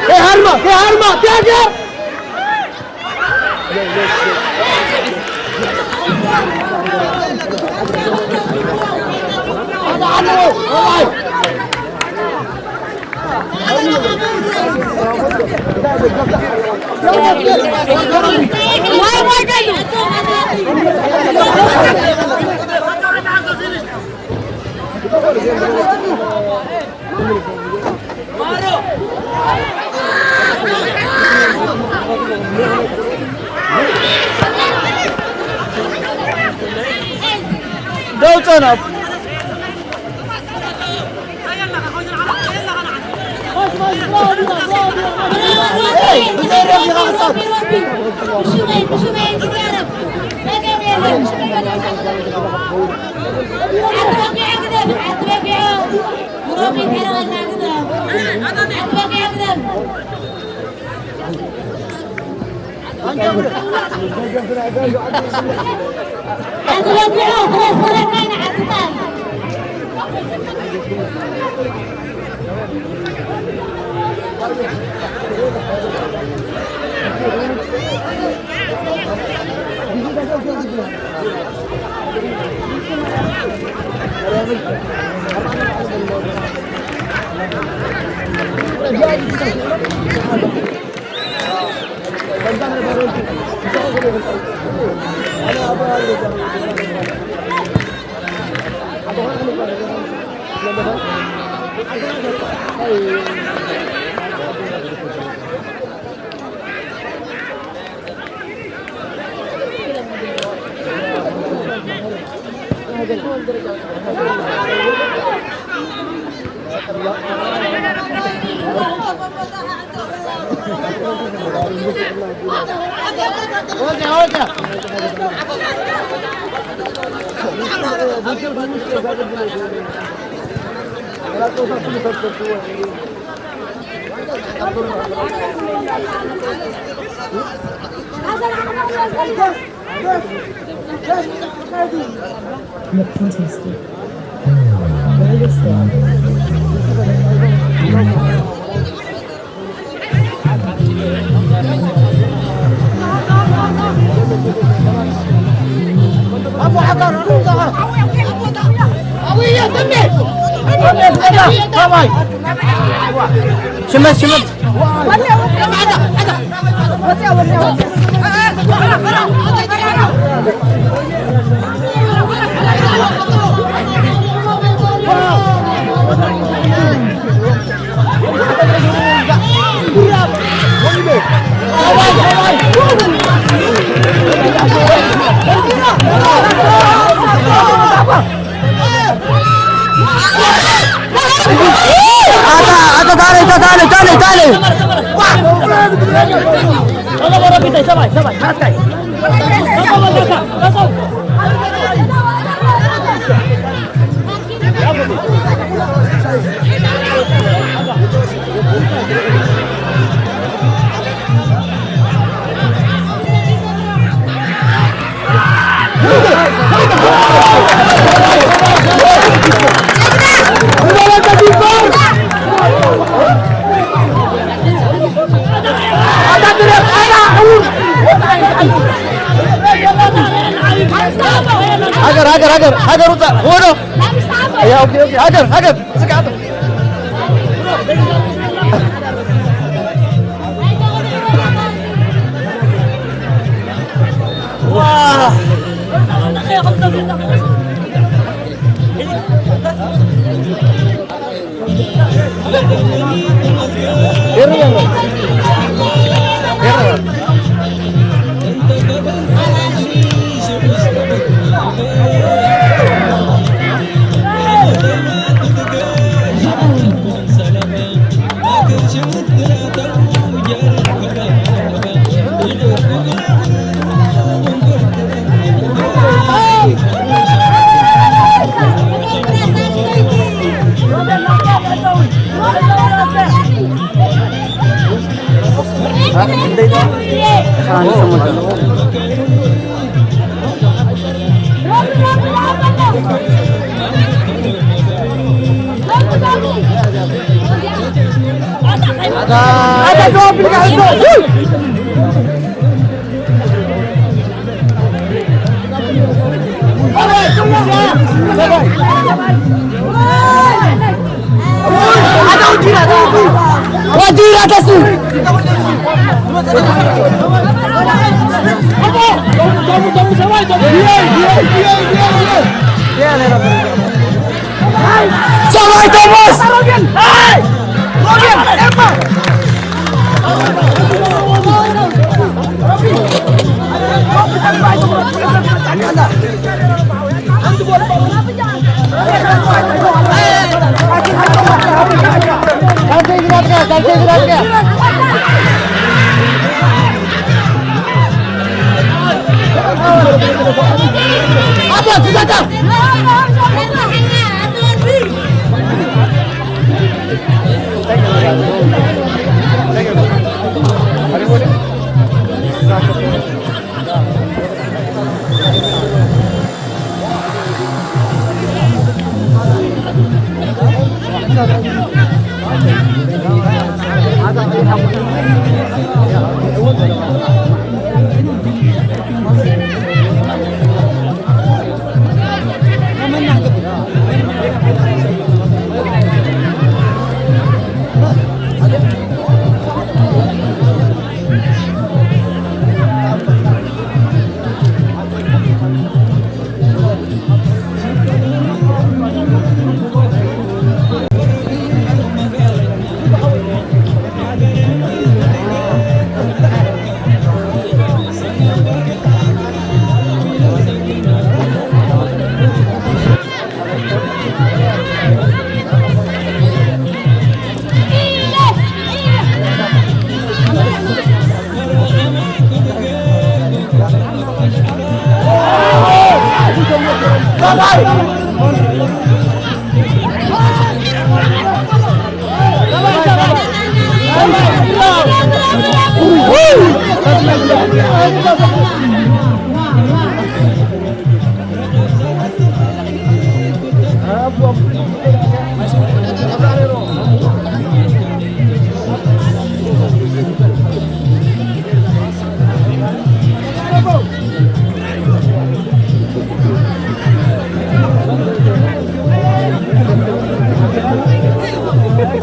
ከይሃርማ፣ ከይሃርማ፣ ቴያትር! ደው ጸናፍ። Look contested. Very slow. ሽመት ሽመት ሃገር ሃገር ሃገር ሃገር ውፃእ ወዶ ሃገር ሃገር ሰብኣይ ቶማስ!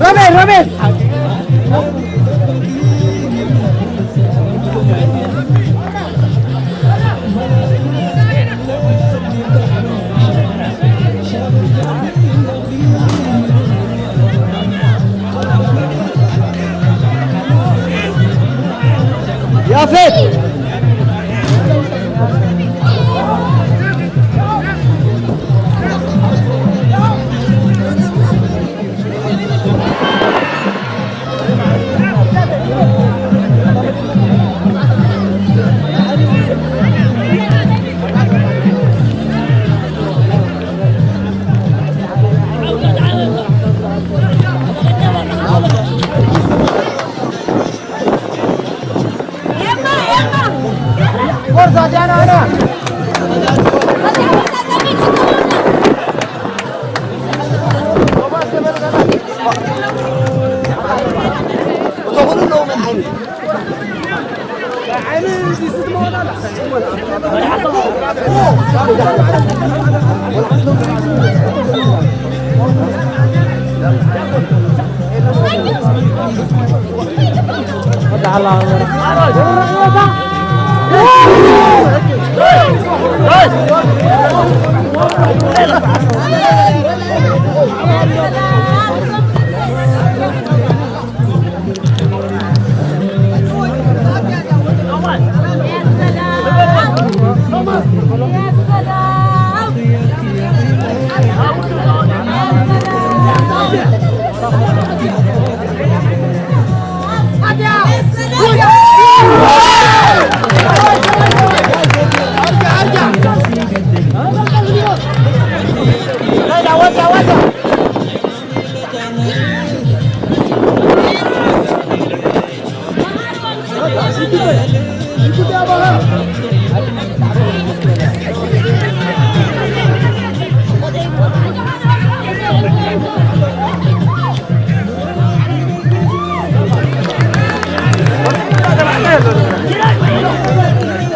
ሮቤል፣ ሮቤል! ያፌት!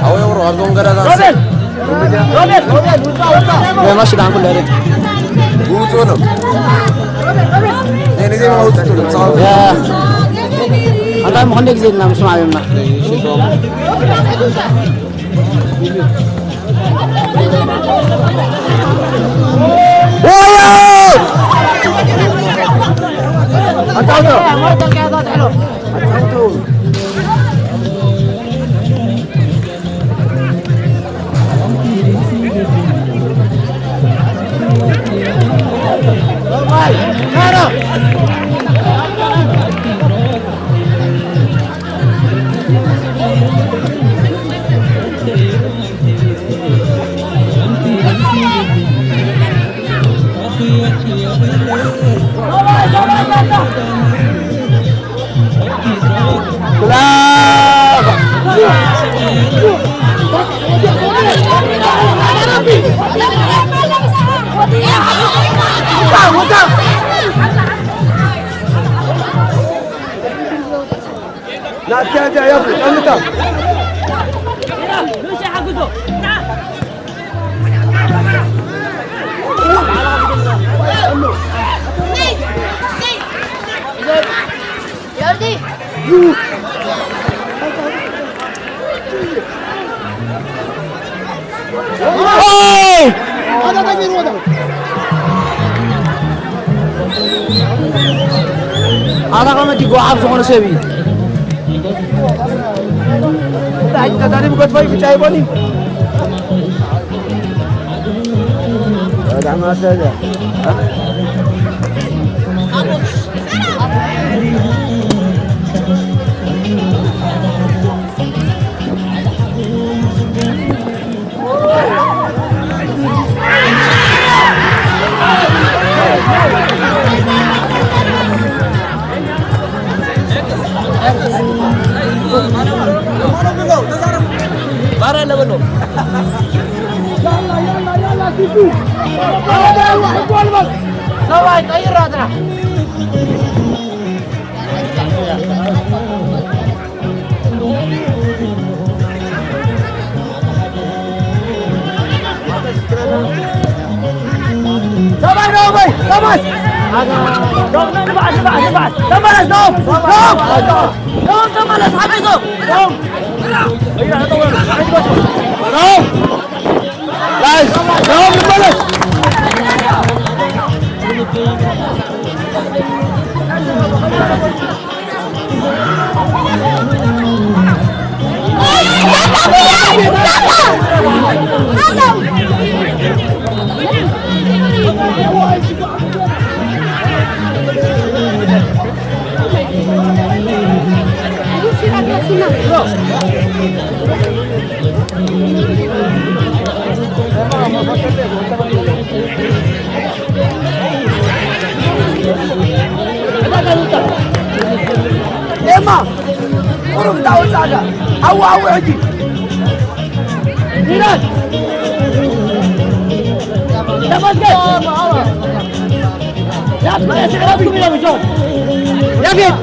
ኣወይ፣ ወሮ፣ ኣብዞም ገዳታት ሮቤል! ሮቤል! ሮቤል! ውፃ፣ ውፃ! ማሽ ዳን ኩለ ሬት። ውፁ ነው። እኔ ዜማ ውፅቱ ነው። ያ። ኣንታ ምኾን ግዜ እና ምስማዕ ይምና። ኣታ ከመ ዲጎ ኣብ ዝኾነ ሰብ እዩ። እንታይ ተዛሪቡ ገድፎ እዩ ብቻ ይበል እዩ። ሰብኣይ ቀይር ኣጥራሕ። ሰብኣይ ደው በይ፣ ተመለስ። ደው፣ ንብዓት፣ ንብዓት፣ ንብዓት። ተመለስ፣ ደው፣ ደው። ደው፣ ተመለስ፣ ሓቂ ደው። ደው። ደው። ጋይስ፣ ደው ንመለስ። ኤማ፣ ቁሩብ እንዳወጻእካ። ሓዊ፣ ሓዊ ሕጂ። ሚራጅ። ተመስገን። ያፌት።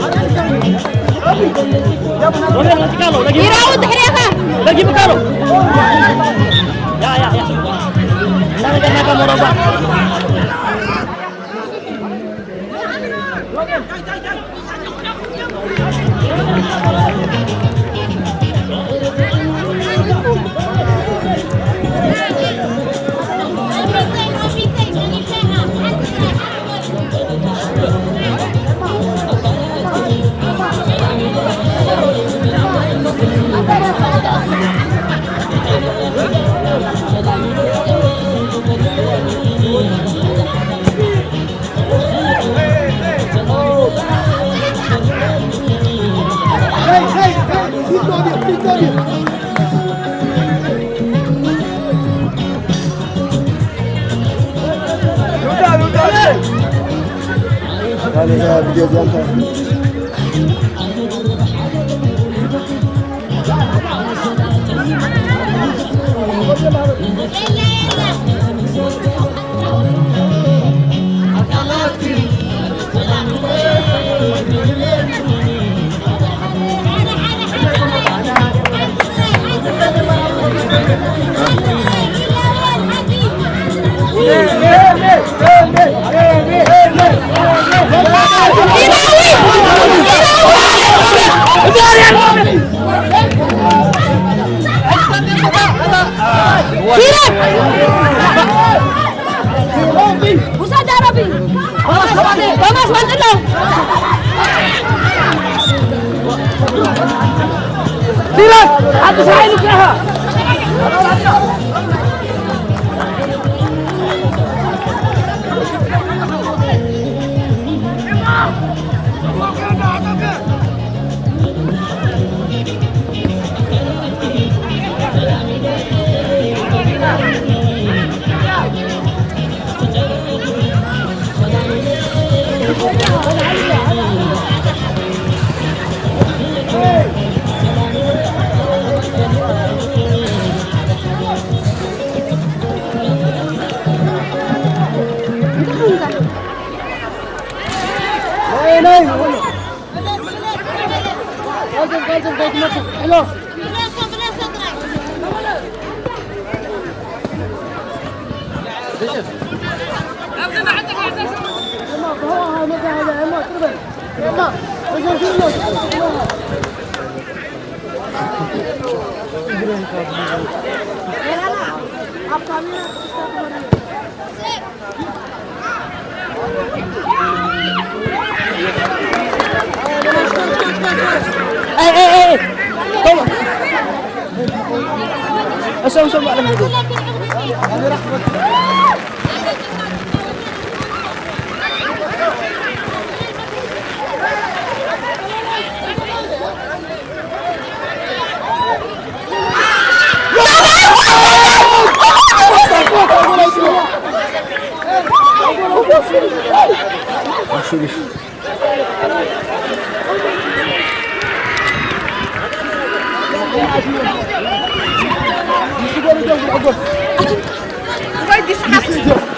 ይራው ድሕሬኻ። Ei, ei, ei! Toma! Eso, eso, vale, vale.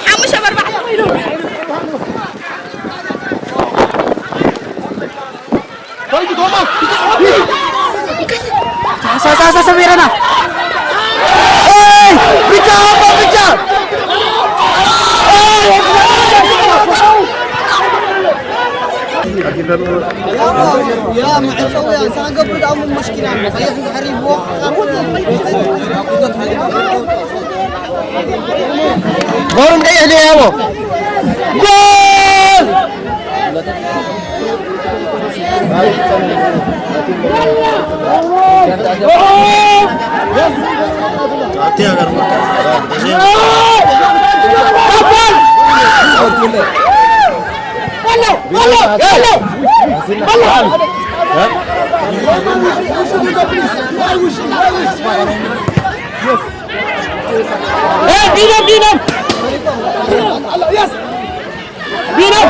ሓሙሽተ በርባዕተ ኮይኑ። ተሓሳሳሰ ሰሚረና። ኤይ! ብቻ፣ ብቻ! يا معصوية، سنقبل أم المشكلة. ضرب ايه ليه يابا؟ جول! Hey, beat him, beat him! Yes! Beat him!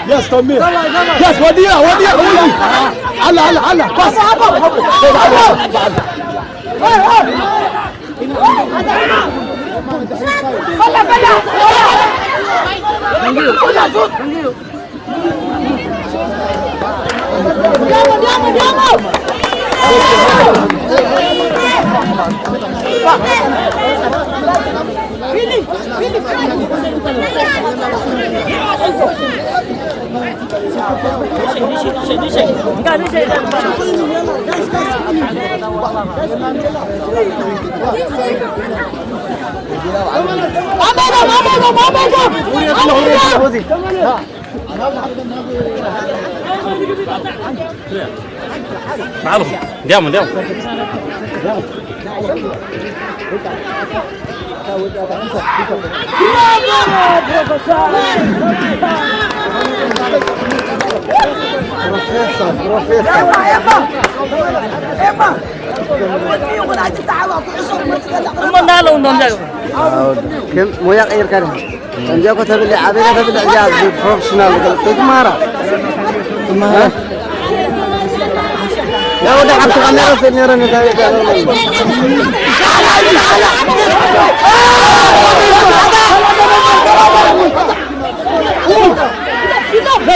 Yes, Tommy. Yes, وديع، وديع، وديع. على، على، على. بس. ባዕልኹም እንዲያም እንዲያም ፕሮፌሰር ፕሮፌሰር እሞ እንዳለው እንደው ከም ሞያ ቀይርካ ዲኻ? ከምዚኣ እኮ ተብልዕ፣ ኣበይ ተብልዕ እዚኣ? ፕሮፌሽናል ትማራ። ትማራ። ያው ወደ ሓንቲ ካሜራ ስል ነረ ነታ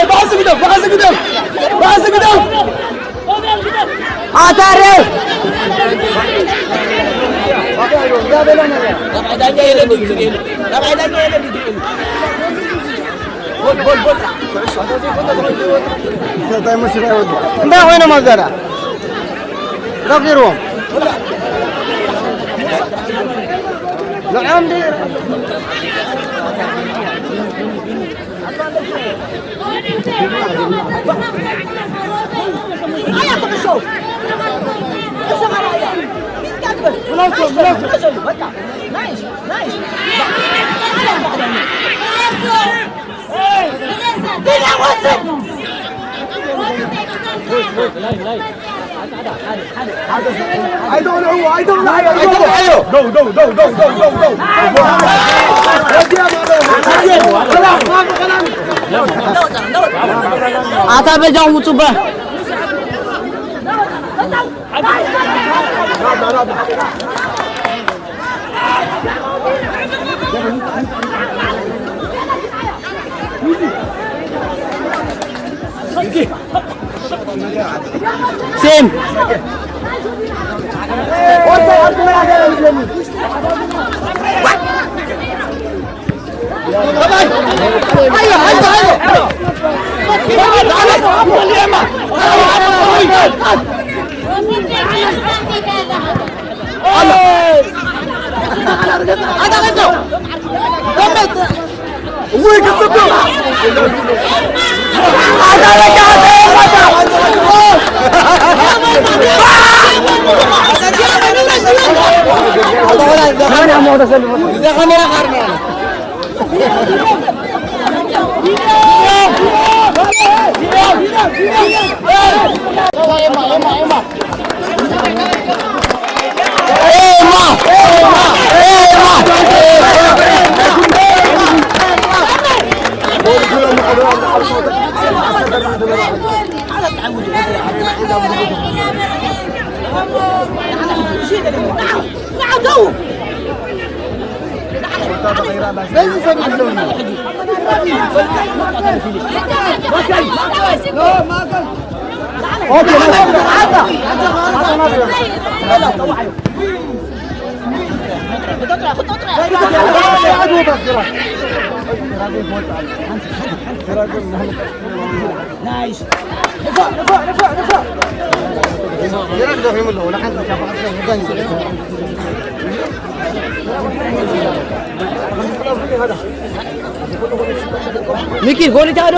ባዕዚ ግደፍ፣ ባዕዚ ግደፍ፣ ባዕዚ ግደፍ። ኣታሬ እንታይ ኮይኖም ኣብዛዳ ረቂርዎም ንዖም ኣታ በጃኹም ውጹ እባ። ሴም ሚኪ ጎል ይታዶ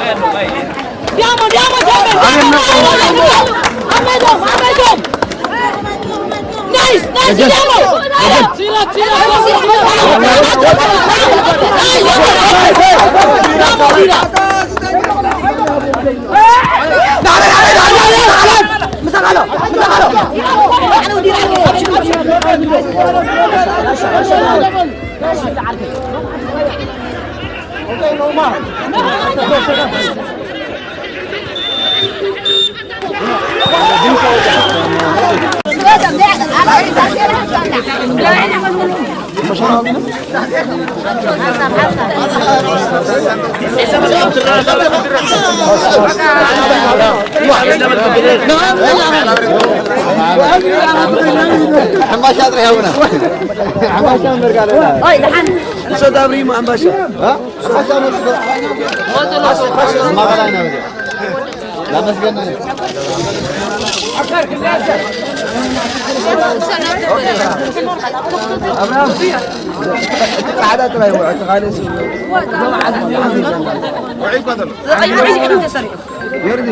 Andiamo, andiamo, Gianni, andiamo, andiamo, andiamo, andiamo. Nice, nice, andiamo. Tira, tira, tira, tira. Nice, nice, nice. Andiamo, tira. ሓምባሻ ጥራሕ ይሃቡና። ሓምባሻ እምበር ካልእ የለን። ኦይ፣ ደሓን። እሶ ዳብሪሞ ሓምባሻ። እ? ሓምባሻ ነው። ማበላ ነው። ላመስገን። ኣብርሃም፣ እቲ ጻዕዳ ጥራይ ውዕል፣ እቲ ካልእ ሲ-፣ የርዲ።